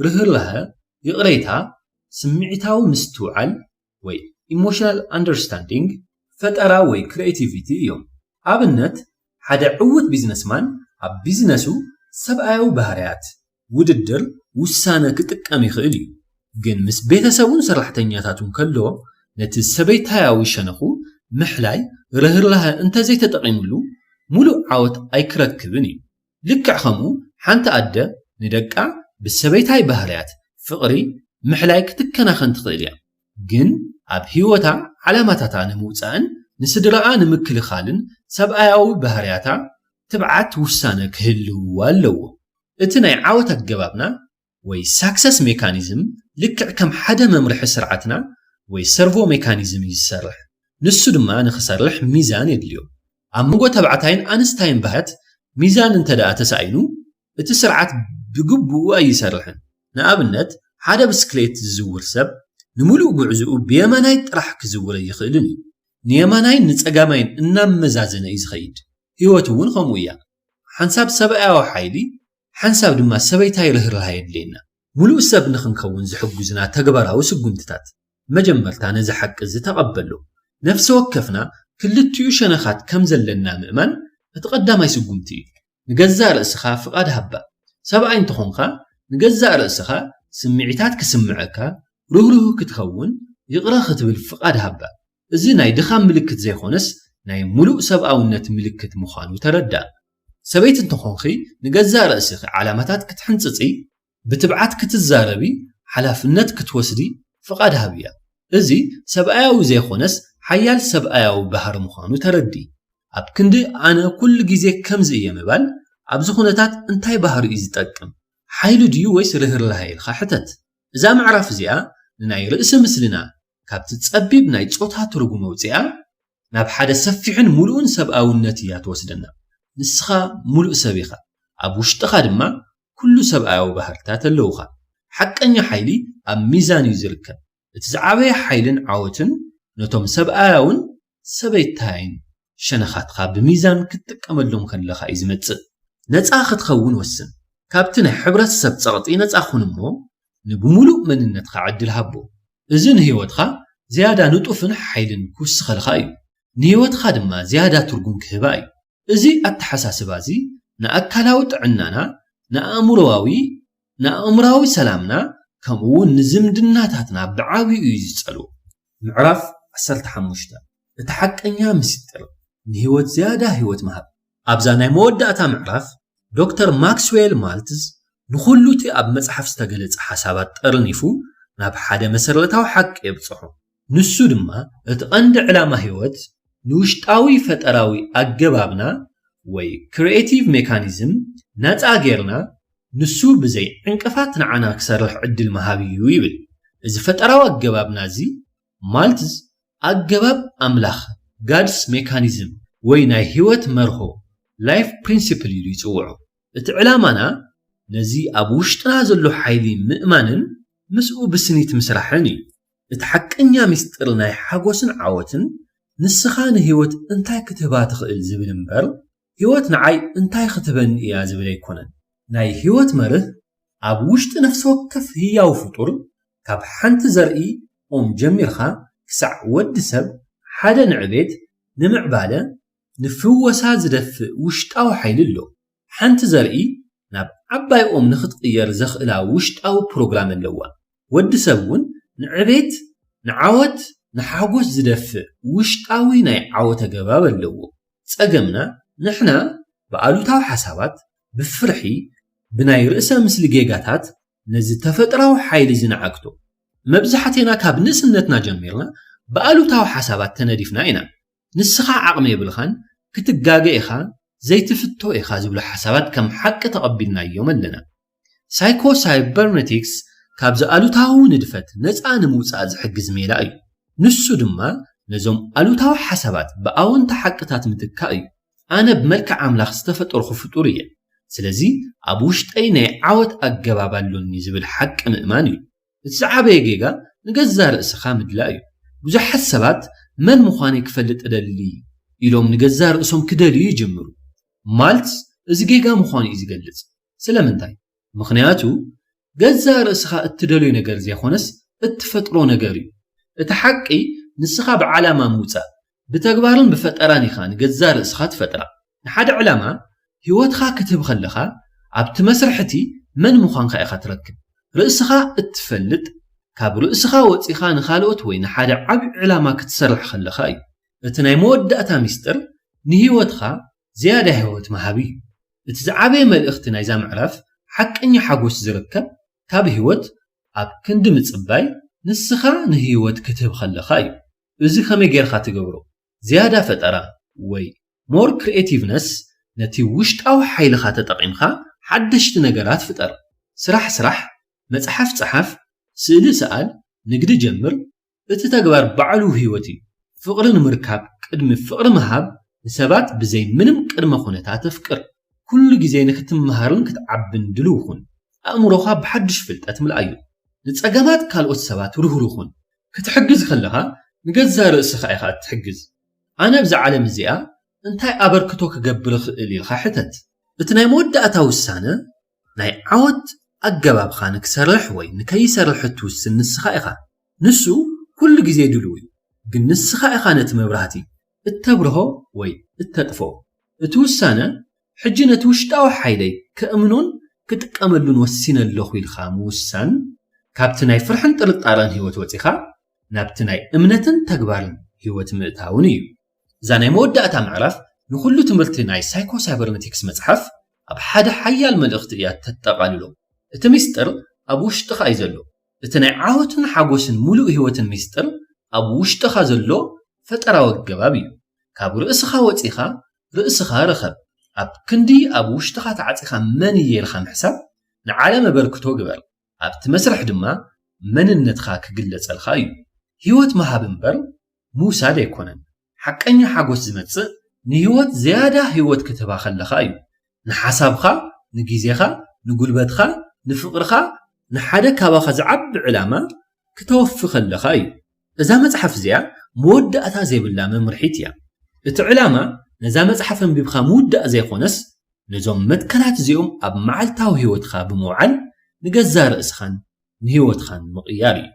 ርህራሀ፣ ይቕሬታ፣ ስምዒታዊ ምስትውዓል ወይ ኢሞሽናል ኣንደርስታንዲንግ፣ ፈጠራ ወይ ክሪኤቲቪቲ እዮም። ኣብነት፣ ሓደ ዕዉት ቢዝነስማን ኣብ ቢዝነሱ ሰብኣያዊ ባህርያት፣ ውድድር፣ ውሳነ ክጥቀም ይኽእል እዩ። ግን ምስ ቤተሰቡን ሰራሕተኛታቱን ከሎ ነቲ ሰበይታያዊ ሸነኹ ምሕላይ፣ ርህራሀ እንተዘይተጠቒምሉ ሙሉእ ዓወት ኣይክረክብን እዩ። ልክዕ ከምኡ ሓንቲ ኣደ ንደቃ ብሰበይታይ ባህርያት፣ ፍቕሪ፣ ምሕላይ ክትከናኸን ትኽእል እያ። ግን ኣብ ህይወታ ዓላማታታ ንምውጻእን ንስድራኣ ንምክልኻልን ሰብኣያዊ ባህርያታ ትብዓት ውሳነ ክህልዋ ኣለዎ። እቲ ናይ ዓወት ኣገባብና ወይ ሳክሰስ ሜካኒዝም ልክዕ ከም ሓደ መምርሒ ስርዓትና ወይ ሰርቮ ሜካኒዝም እዩ ዝሰርሕ። ንሱ ድማ ንኽሰርሕ ሚዛን የድልዮ። ኣብ መንጎ ተባዕታይን ኣንስታይን ባህት ሚዛን እንተ ደኣ ተሳኢኑ፣ እቲ ስርዓት ብግቡኡ ኣይሰርሕን። ንኣብነት፣ ሓደ ብስክሌት ዝዝውር ሰብ ንምሉእ ጉዕዝኡ ብየማናይ ጥራሕ ክዝውር ኣይኽእልን እዩ። ንየማናይን ንጸጋማይን እናመዛዘነ እዩ ዝኸይድ። ህይወት እውን ከምኡ እያ። ሓንሳብ ሰብኣያዊ ሓይሊ፣ ሓንሳብ ድማ ሰበይታይ ርህራሄ የድልየና። ምሉእ ሰብ ንኽንከውን ዝሕግዙና ተግባራዊ ስጉምትታት። መጀመርታ ነዚ ሓቂ እዚ ተቐበሎ። ነፍሲ ወከፍና ክልቲኡ ሸነኻት ከም ዘለና ምእማን እቲ ቀዳማይ ስጉምቲ እዩ። ንገዛእ ርእስኻ ፍቓድ ሃባ። ሰብኣይ እንተኾንካ፣ ንገዛእ ርእስኻ ስምዒታት ክስምዐካ፣ ርህሩህ ክትኸውን፣ ይቕረ ክትብል ፍቓድ ሃባ። እዚ ናይ ድኻም ምልክት ዘይኮነስ፣ ናይ ምሉእ ሰብኣውነት ምልክት ምዃኑ ተረዳእ። ሰበይቲ እንተኾንኺ፣ ንገዛእ ርእስኺ ዓላማታት ክትሕንጽጺ፣ ብትብዓት ክትዛረቢ፣ ሓላፍነት ክትወስዲ ፍቓድ ሃብያ። እዚ ሰብኣያዊ ዘይኮነስ ሓያል ሰብኣያዊ ባህሪ ምዃኑ ተረዲ። ኣብ ክንዲ ኣነ ኩሉ ግዜ ከምዚ እየ ምባል ኣብዚ ኩነታት እንታይ ባህሪ እዩ ዝጠቅም? ሓይሊ ድዩ ወይስ ርህራሄ ኢልካ ሕተት። እዛ ምዕራፍ እዚኣ ንናይ ርእሲ ምስልና ካብቲ ጸቢብ ናይ ጾታ ትርጉም ኣውጺኣ ናብ ሓደ ሰፊሕን ምሉእን ሰብኣውነት እያ ትወስደና። ንስኻ ምሉእ ሰብ ኢኻ። ኣብ ውሽጥኻ ድማ ኩሉ ሰብኣያዊ ባህርታት ኣለውኻ። ሓቀኛ ሓይሊ ኣብ ሚዛን እዩ ዝርከብ። እቲ ዝዓበየ ሓይልን ዓወትን ነቶም ሰብኣያውን ሰበይታይን ሸነኻትካ ብሚዛን ክትጥቀመሎም ከለኻ እዩ ዝመጽእ። ነጻ ክትኸውን ወስን። ካብቲ ናይ ሕብረተሰብ ጸቕጢ ነጻ ኩን እሞ ንብምሉእ መንነትካ ዕድል ሃቦ። እዚ ንህይወትካ ዝያዳ ንጡፍን ሓይልን ክውስኸልካ እዩ። ንህይወትካ ድማ ዝያዳ ትርጉም ክህባ እዩ። እዚ ኣተሓሳስባ እዚ ንኣካላዊ ጥዕናና፣ ንኣእምሮኣዊ ንኣእምሮኣዊ ሰላምና፣ ከምኡ እውን ንዝምድናታትና ብዓብዩ እዩ ዝጸልዎ። ምዕራፍ ዓሰርተ ሓሙሽተ፣ እቲ ሓቀኛ ምስጢር ንህይወት ዝያዳ ህይወት ምሃብ። ኣብዛ ናይ መወዳእታ ምዕራፍ ዶክተር ማክስዌል ማልትዝ ንኹሉ እቲ ኣብ መጽሓፍ ዝተገለጸ ሓሳባት ጠርኒፉ ናብ ሓደ መሰረታዊ ሓቂ የብጽሖ። ንሱ ድማ እቲ ቀንዲ ዕላማ ህይወት ንውሽጣዊ ፈጠራዊ ኣገባብና ወይ ክሪኤቲቭ ሜካኒዝም ናጻ ጌርና ንሱ ብዘይ ዕንቅፋት ንዓና ክሰርሕ ዕድል ምሃብ እዩ ይብል። እዚ ፈጠራዊ ኣገባብና እዚ ማልትዝ ኣገባብ ኣምላኽ ጋድስ ሜካኒዝም ወይ ናይ ህይወት መርሆ ላይፍ ፕሪንሲፕል ኢሉ ይጽውዖ። እቲ ዕላማና ነዚ ኣብ ውሽጥና ዘሎ ሓይሊ ምእማንን ምስኡ ብስኒት ምስራሕን እዩ። እቲ ሓቀኛ ምስጢር ናይ ሓጎስን ዓወትን ንስኻ ንህይወት እንታይ ክትህባ ትኽእል ዝብል እምበር ህይወት ንዓይ እንታይ ክትህበኒ እያ ዝብል ኣይኮነን። ናይ ህይወት መርህ ኣብ ውሽጢ ነፍሲ ወከፍ ህያው ፍጡር ካብ ሓንቲ ዘርኢ ኦም ጀሚርካ ክሳዕ ወዲ ሰብ ሓደ ንዕቤት ንምዕባለ ንፍወሳ ዝደፍእ ውሽጣዊ ሓይሊ ኣሎ። ሓንቲ ዘርኢ ናብ ዓባይ ኦም ንክትቕየር ዘኽእላ ውሽጣዊ ፕሮግራም ኣለዋ። ወዲ ሰብ እውን ንዕቤት፣ ንዓወት፣ ንሓጎስ ዝደፍእ ውሽጣዊ ናይ ዓወት ኣገባብ ኣለዎ። ጸገምና ንሕና ብኣሉታዊ ሓሳባት፣ ብፍርሒ፣ ብናይ ርእሰ ምስሊ ጌጋታት ነዚ ተፈጥራዊ ሓይሊ እዚ ንዓግቶ። መብዛሕቴና ካብ ንእስነትና ጀሚርና ብኣሉታዊ ሓሳባት ተነዲፍና ኢና። ንስኻ ዓቕሚ የብልኻን፣ ክትጋገ ኢኻ፣ ዘይትፍቶ ኢኻ ዝብሉ ሓሳባት ከም ሓቂ ተቐቢልናዮም ኣለና። ሳይኮሳይበርነቲክስ ካብዚ ኣሉታዊ ንድፈት ነጻ ንምውጻእ ዝሕግዝ ሜላ እዩ። ንሱ ድማ ነዞም ኣሉታዊ ሓሳባት ብኣወንታ ሓቅታት ምትካእ እዩ። ኣነ ብመልክዕ ኣምላኽ ዝተፈጠርኩ ፍጡር እየ። ስለዚ ኣብ ውሽጠይ ናይ ዓወት ኣገባብ ኣሎኒ ዝብል ሓቂ ምእማን እዩ። እቲ ዝዓበየ ጌጋ ንገዛእ ርእስኻ ምድላእ እዩ። ብዙሓት ሰባት መን ምዃነይ ክፈልጥ እደሊ ኢሎም ንገዛእ ርእሶም ክደልዩ ይጅምሩ። ማልትስ እዚ ጌጋ ምዃኑ እዩ ዝገልጽ። ስለምንታይ? ምኽንያቱ ገዛእ ርእስኻ እትደልዮ ነገር ዘይኮነስ እትፈጥሮ ነገር እዩ። እቲ ሓቂ ንስኻ ብዓላማ ምውጻእ፣ ብተግባርን ብፈጠራን ኢኻ ንገዛእ ርእስኻ ትፈጥራ። ንሓደ ዕላማ ህይወትካ ክትህብ ከለኻ ኣብቲ መስርሕ እቲ መን ምዃንካ ኢኻ ትረክብ። ርእስኻ እትፈልጥ ካብ ርእስኻ ወጺኻ ንኻልኦት ወይ ንሓደ ዓቢ ዕላማ ክትሰርሕ ከለኻ እዩ። እቲ ናይ መወዳእታ ሚስጥር ንህይወትካ ዝያዳ ህይወት ምሃብ እዩ። እቲ ዝዓበየ መልእኽቲ ናይዛ ምዕራፍ ሓቀኛ ሓጎስ ዝርከብ ካብ ህይወት ኣብ ክንዲ ምጽባይ ንስኻ ንህይወት ክትህብ ከለኻ እዩ። እዚ ከመይ ጌርካ ትገብሮ? ዝያዳ ፈጠራ ወይ ሞር ክሪኤቲቭነስ ነቲ ውሽጣዊ ሓይልኻ ተጠቒምካ ሓደሽቲ ነገራት ፍጠር። ስራሕ ስራሕ፣ መጽሓፍ ጸሓፍ፣ ስእሊ ሰኣል፣ ንግዲ ጀምር። እቲ ተግባር ባዕሉ ህይወት እዩ። ፍቕሪ ንምርካብ ቅድሚ ፍቕሪ ምሃብ ንሰባት ብዘይ ምንም ቅድመ ኩነታት ኣፍቅር። ኩሉ ግዜ ንክትመሃርን ክትዓብን ድልው ኩን። ኣእምሮኻ ብሓድሽ ፍልጠት ምልኣዮ። ንጸገማት ካልኦት ሰባት ርህሩህ ኩን። ክትሕግዝ ከለኻ ንገዛእ ርእስኻ ኢኻ እትሕግዝ። ኣነ ኣብዛ ዓለም እዚኣ እንታይ ኣበርክቶ ክገብር እኽእል ኢልካ ሕተት። እቲ ናይ መወዳእታ ውሳነ ናይ ዓወት ኣገባብኻ ንክሰርሕ ወይ ንከይሰርሕ እትውስን ንስኻ ኢኻ። ንሱ ኩሉ ግዜ ድሉው እዩ፣ ግን ንስኻ ኢኻ ነቲ መብራህቲ እተብርሆ ወይ እተጥፍኦ። እቲ ውሳነ ሕጂ ነቲ ውሽጣዊ ሓይለይ ከእምኖን ክጥቀመሉን ወሲነ ኣለኹ ኢልካ ምውሳን፣ ካብቲ ናይ ፍርሕን ጥርጣረን ህይወት ወጺኻ ናብቲ ናይ እምነትን ተግባርን ህይወት ምእታውን እዩ። እዛ ናይ መወዳእታ ምዕራፍ ንኹሉ ትምህርቲ ናይ ሳይኮሳይበርነቲክስ መጽሓፍ ኣብ ሓደ ሓያል መልእኽቲ እያ ተጠቓልሎ። እቲ ሚስጥር ኣብ ውሽጥኻ እዩ ዘሎ። እቲ ናይ ዓወትን ሓጎስን ሙሉእ ህይወትን ሚስጥር ኣብ ውሽጥኻ ዘሎ ፈጠራዊ ኣገባብ እዩ። ካብ ርእስኻ ወጺኻ ርእስኻ ርኸብ። ኣብ ክንዲ ኣብ ውሽጥኻ ተዓጺኻ መን እየ ኢልካ ምሕሳብ ንዓለም ኣበርክቶ ግበር። ኣብቲ መስርሕ ድማ መንነትካ ክግለጸልካ እዩ። ህይወት ምሃብ እምበር ምውሳድ ኣይኮነን። ሓቀኛ ሓጎስ ዝመጽእ ንህይወት ዝያዳ ህይወት ክትህባ ከለኻ እዩ። ንሓሳብኻ፣ ንግዜኻ፣ ንጉልበትኻ፣ ንፍቕርኻ፣ ንሓደ ካባኻ ዝዓቢ ዕላማ ክተወፊ ከለኻ እዩ። እዛ መጽሓፍ እዚኣ መወዳእታ ዘይብላ መምርሒት እያ። እቲ ዕላማ ነዛ መጽሓፍ ኣንቢብካ ምውዳእ ዘይኮነስ፣ ነዞም መትከላት እዚኦም ኣብ መዓልታዊ ህይወትካ ብምውዓል ንገዛእ ርእስኻን ንህይወትኻን ምቕያር እዩ።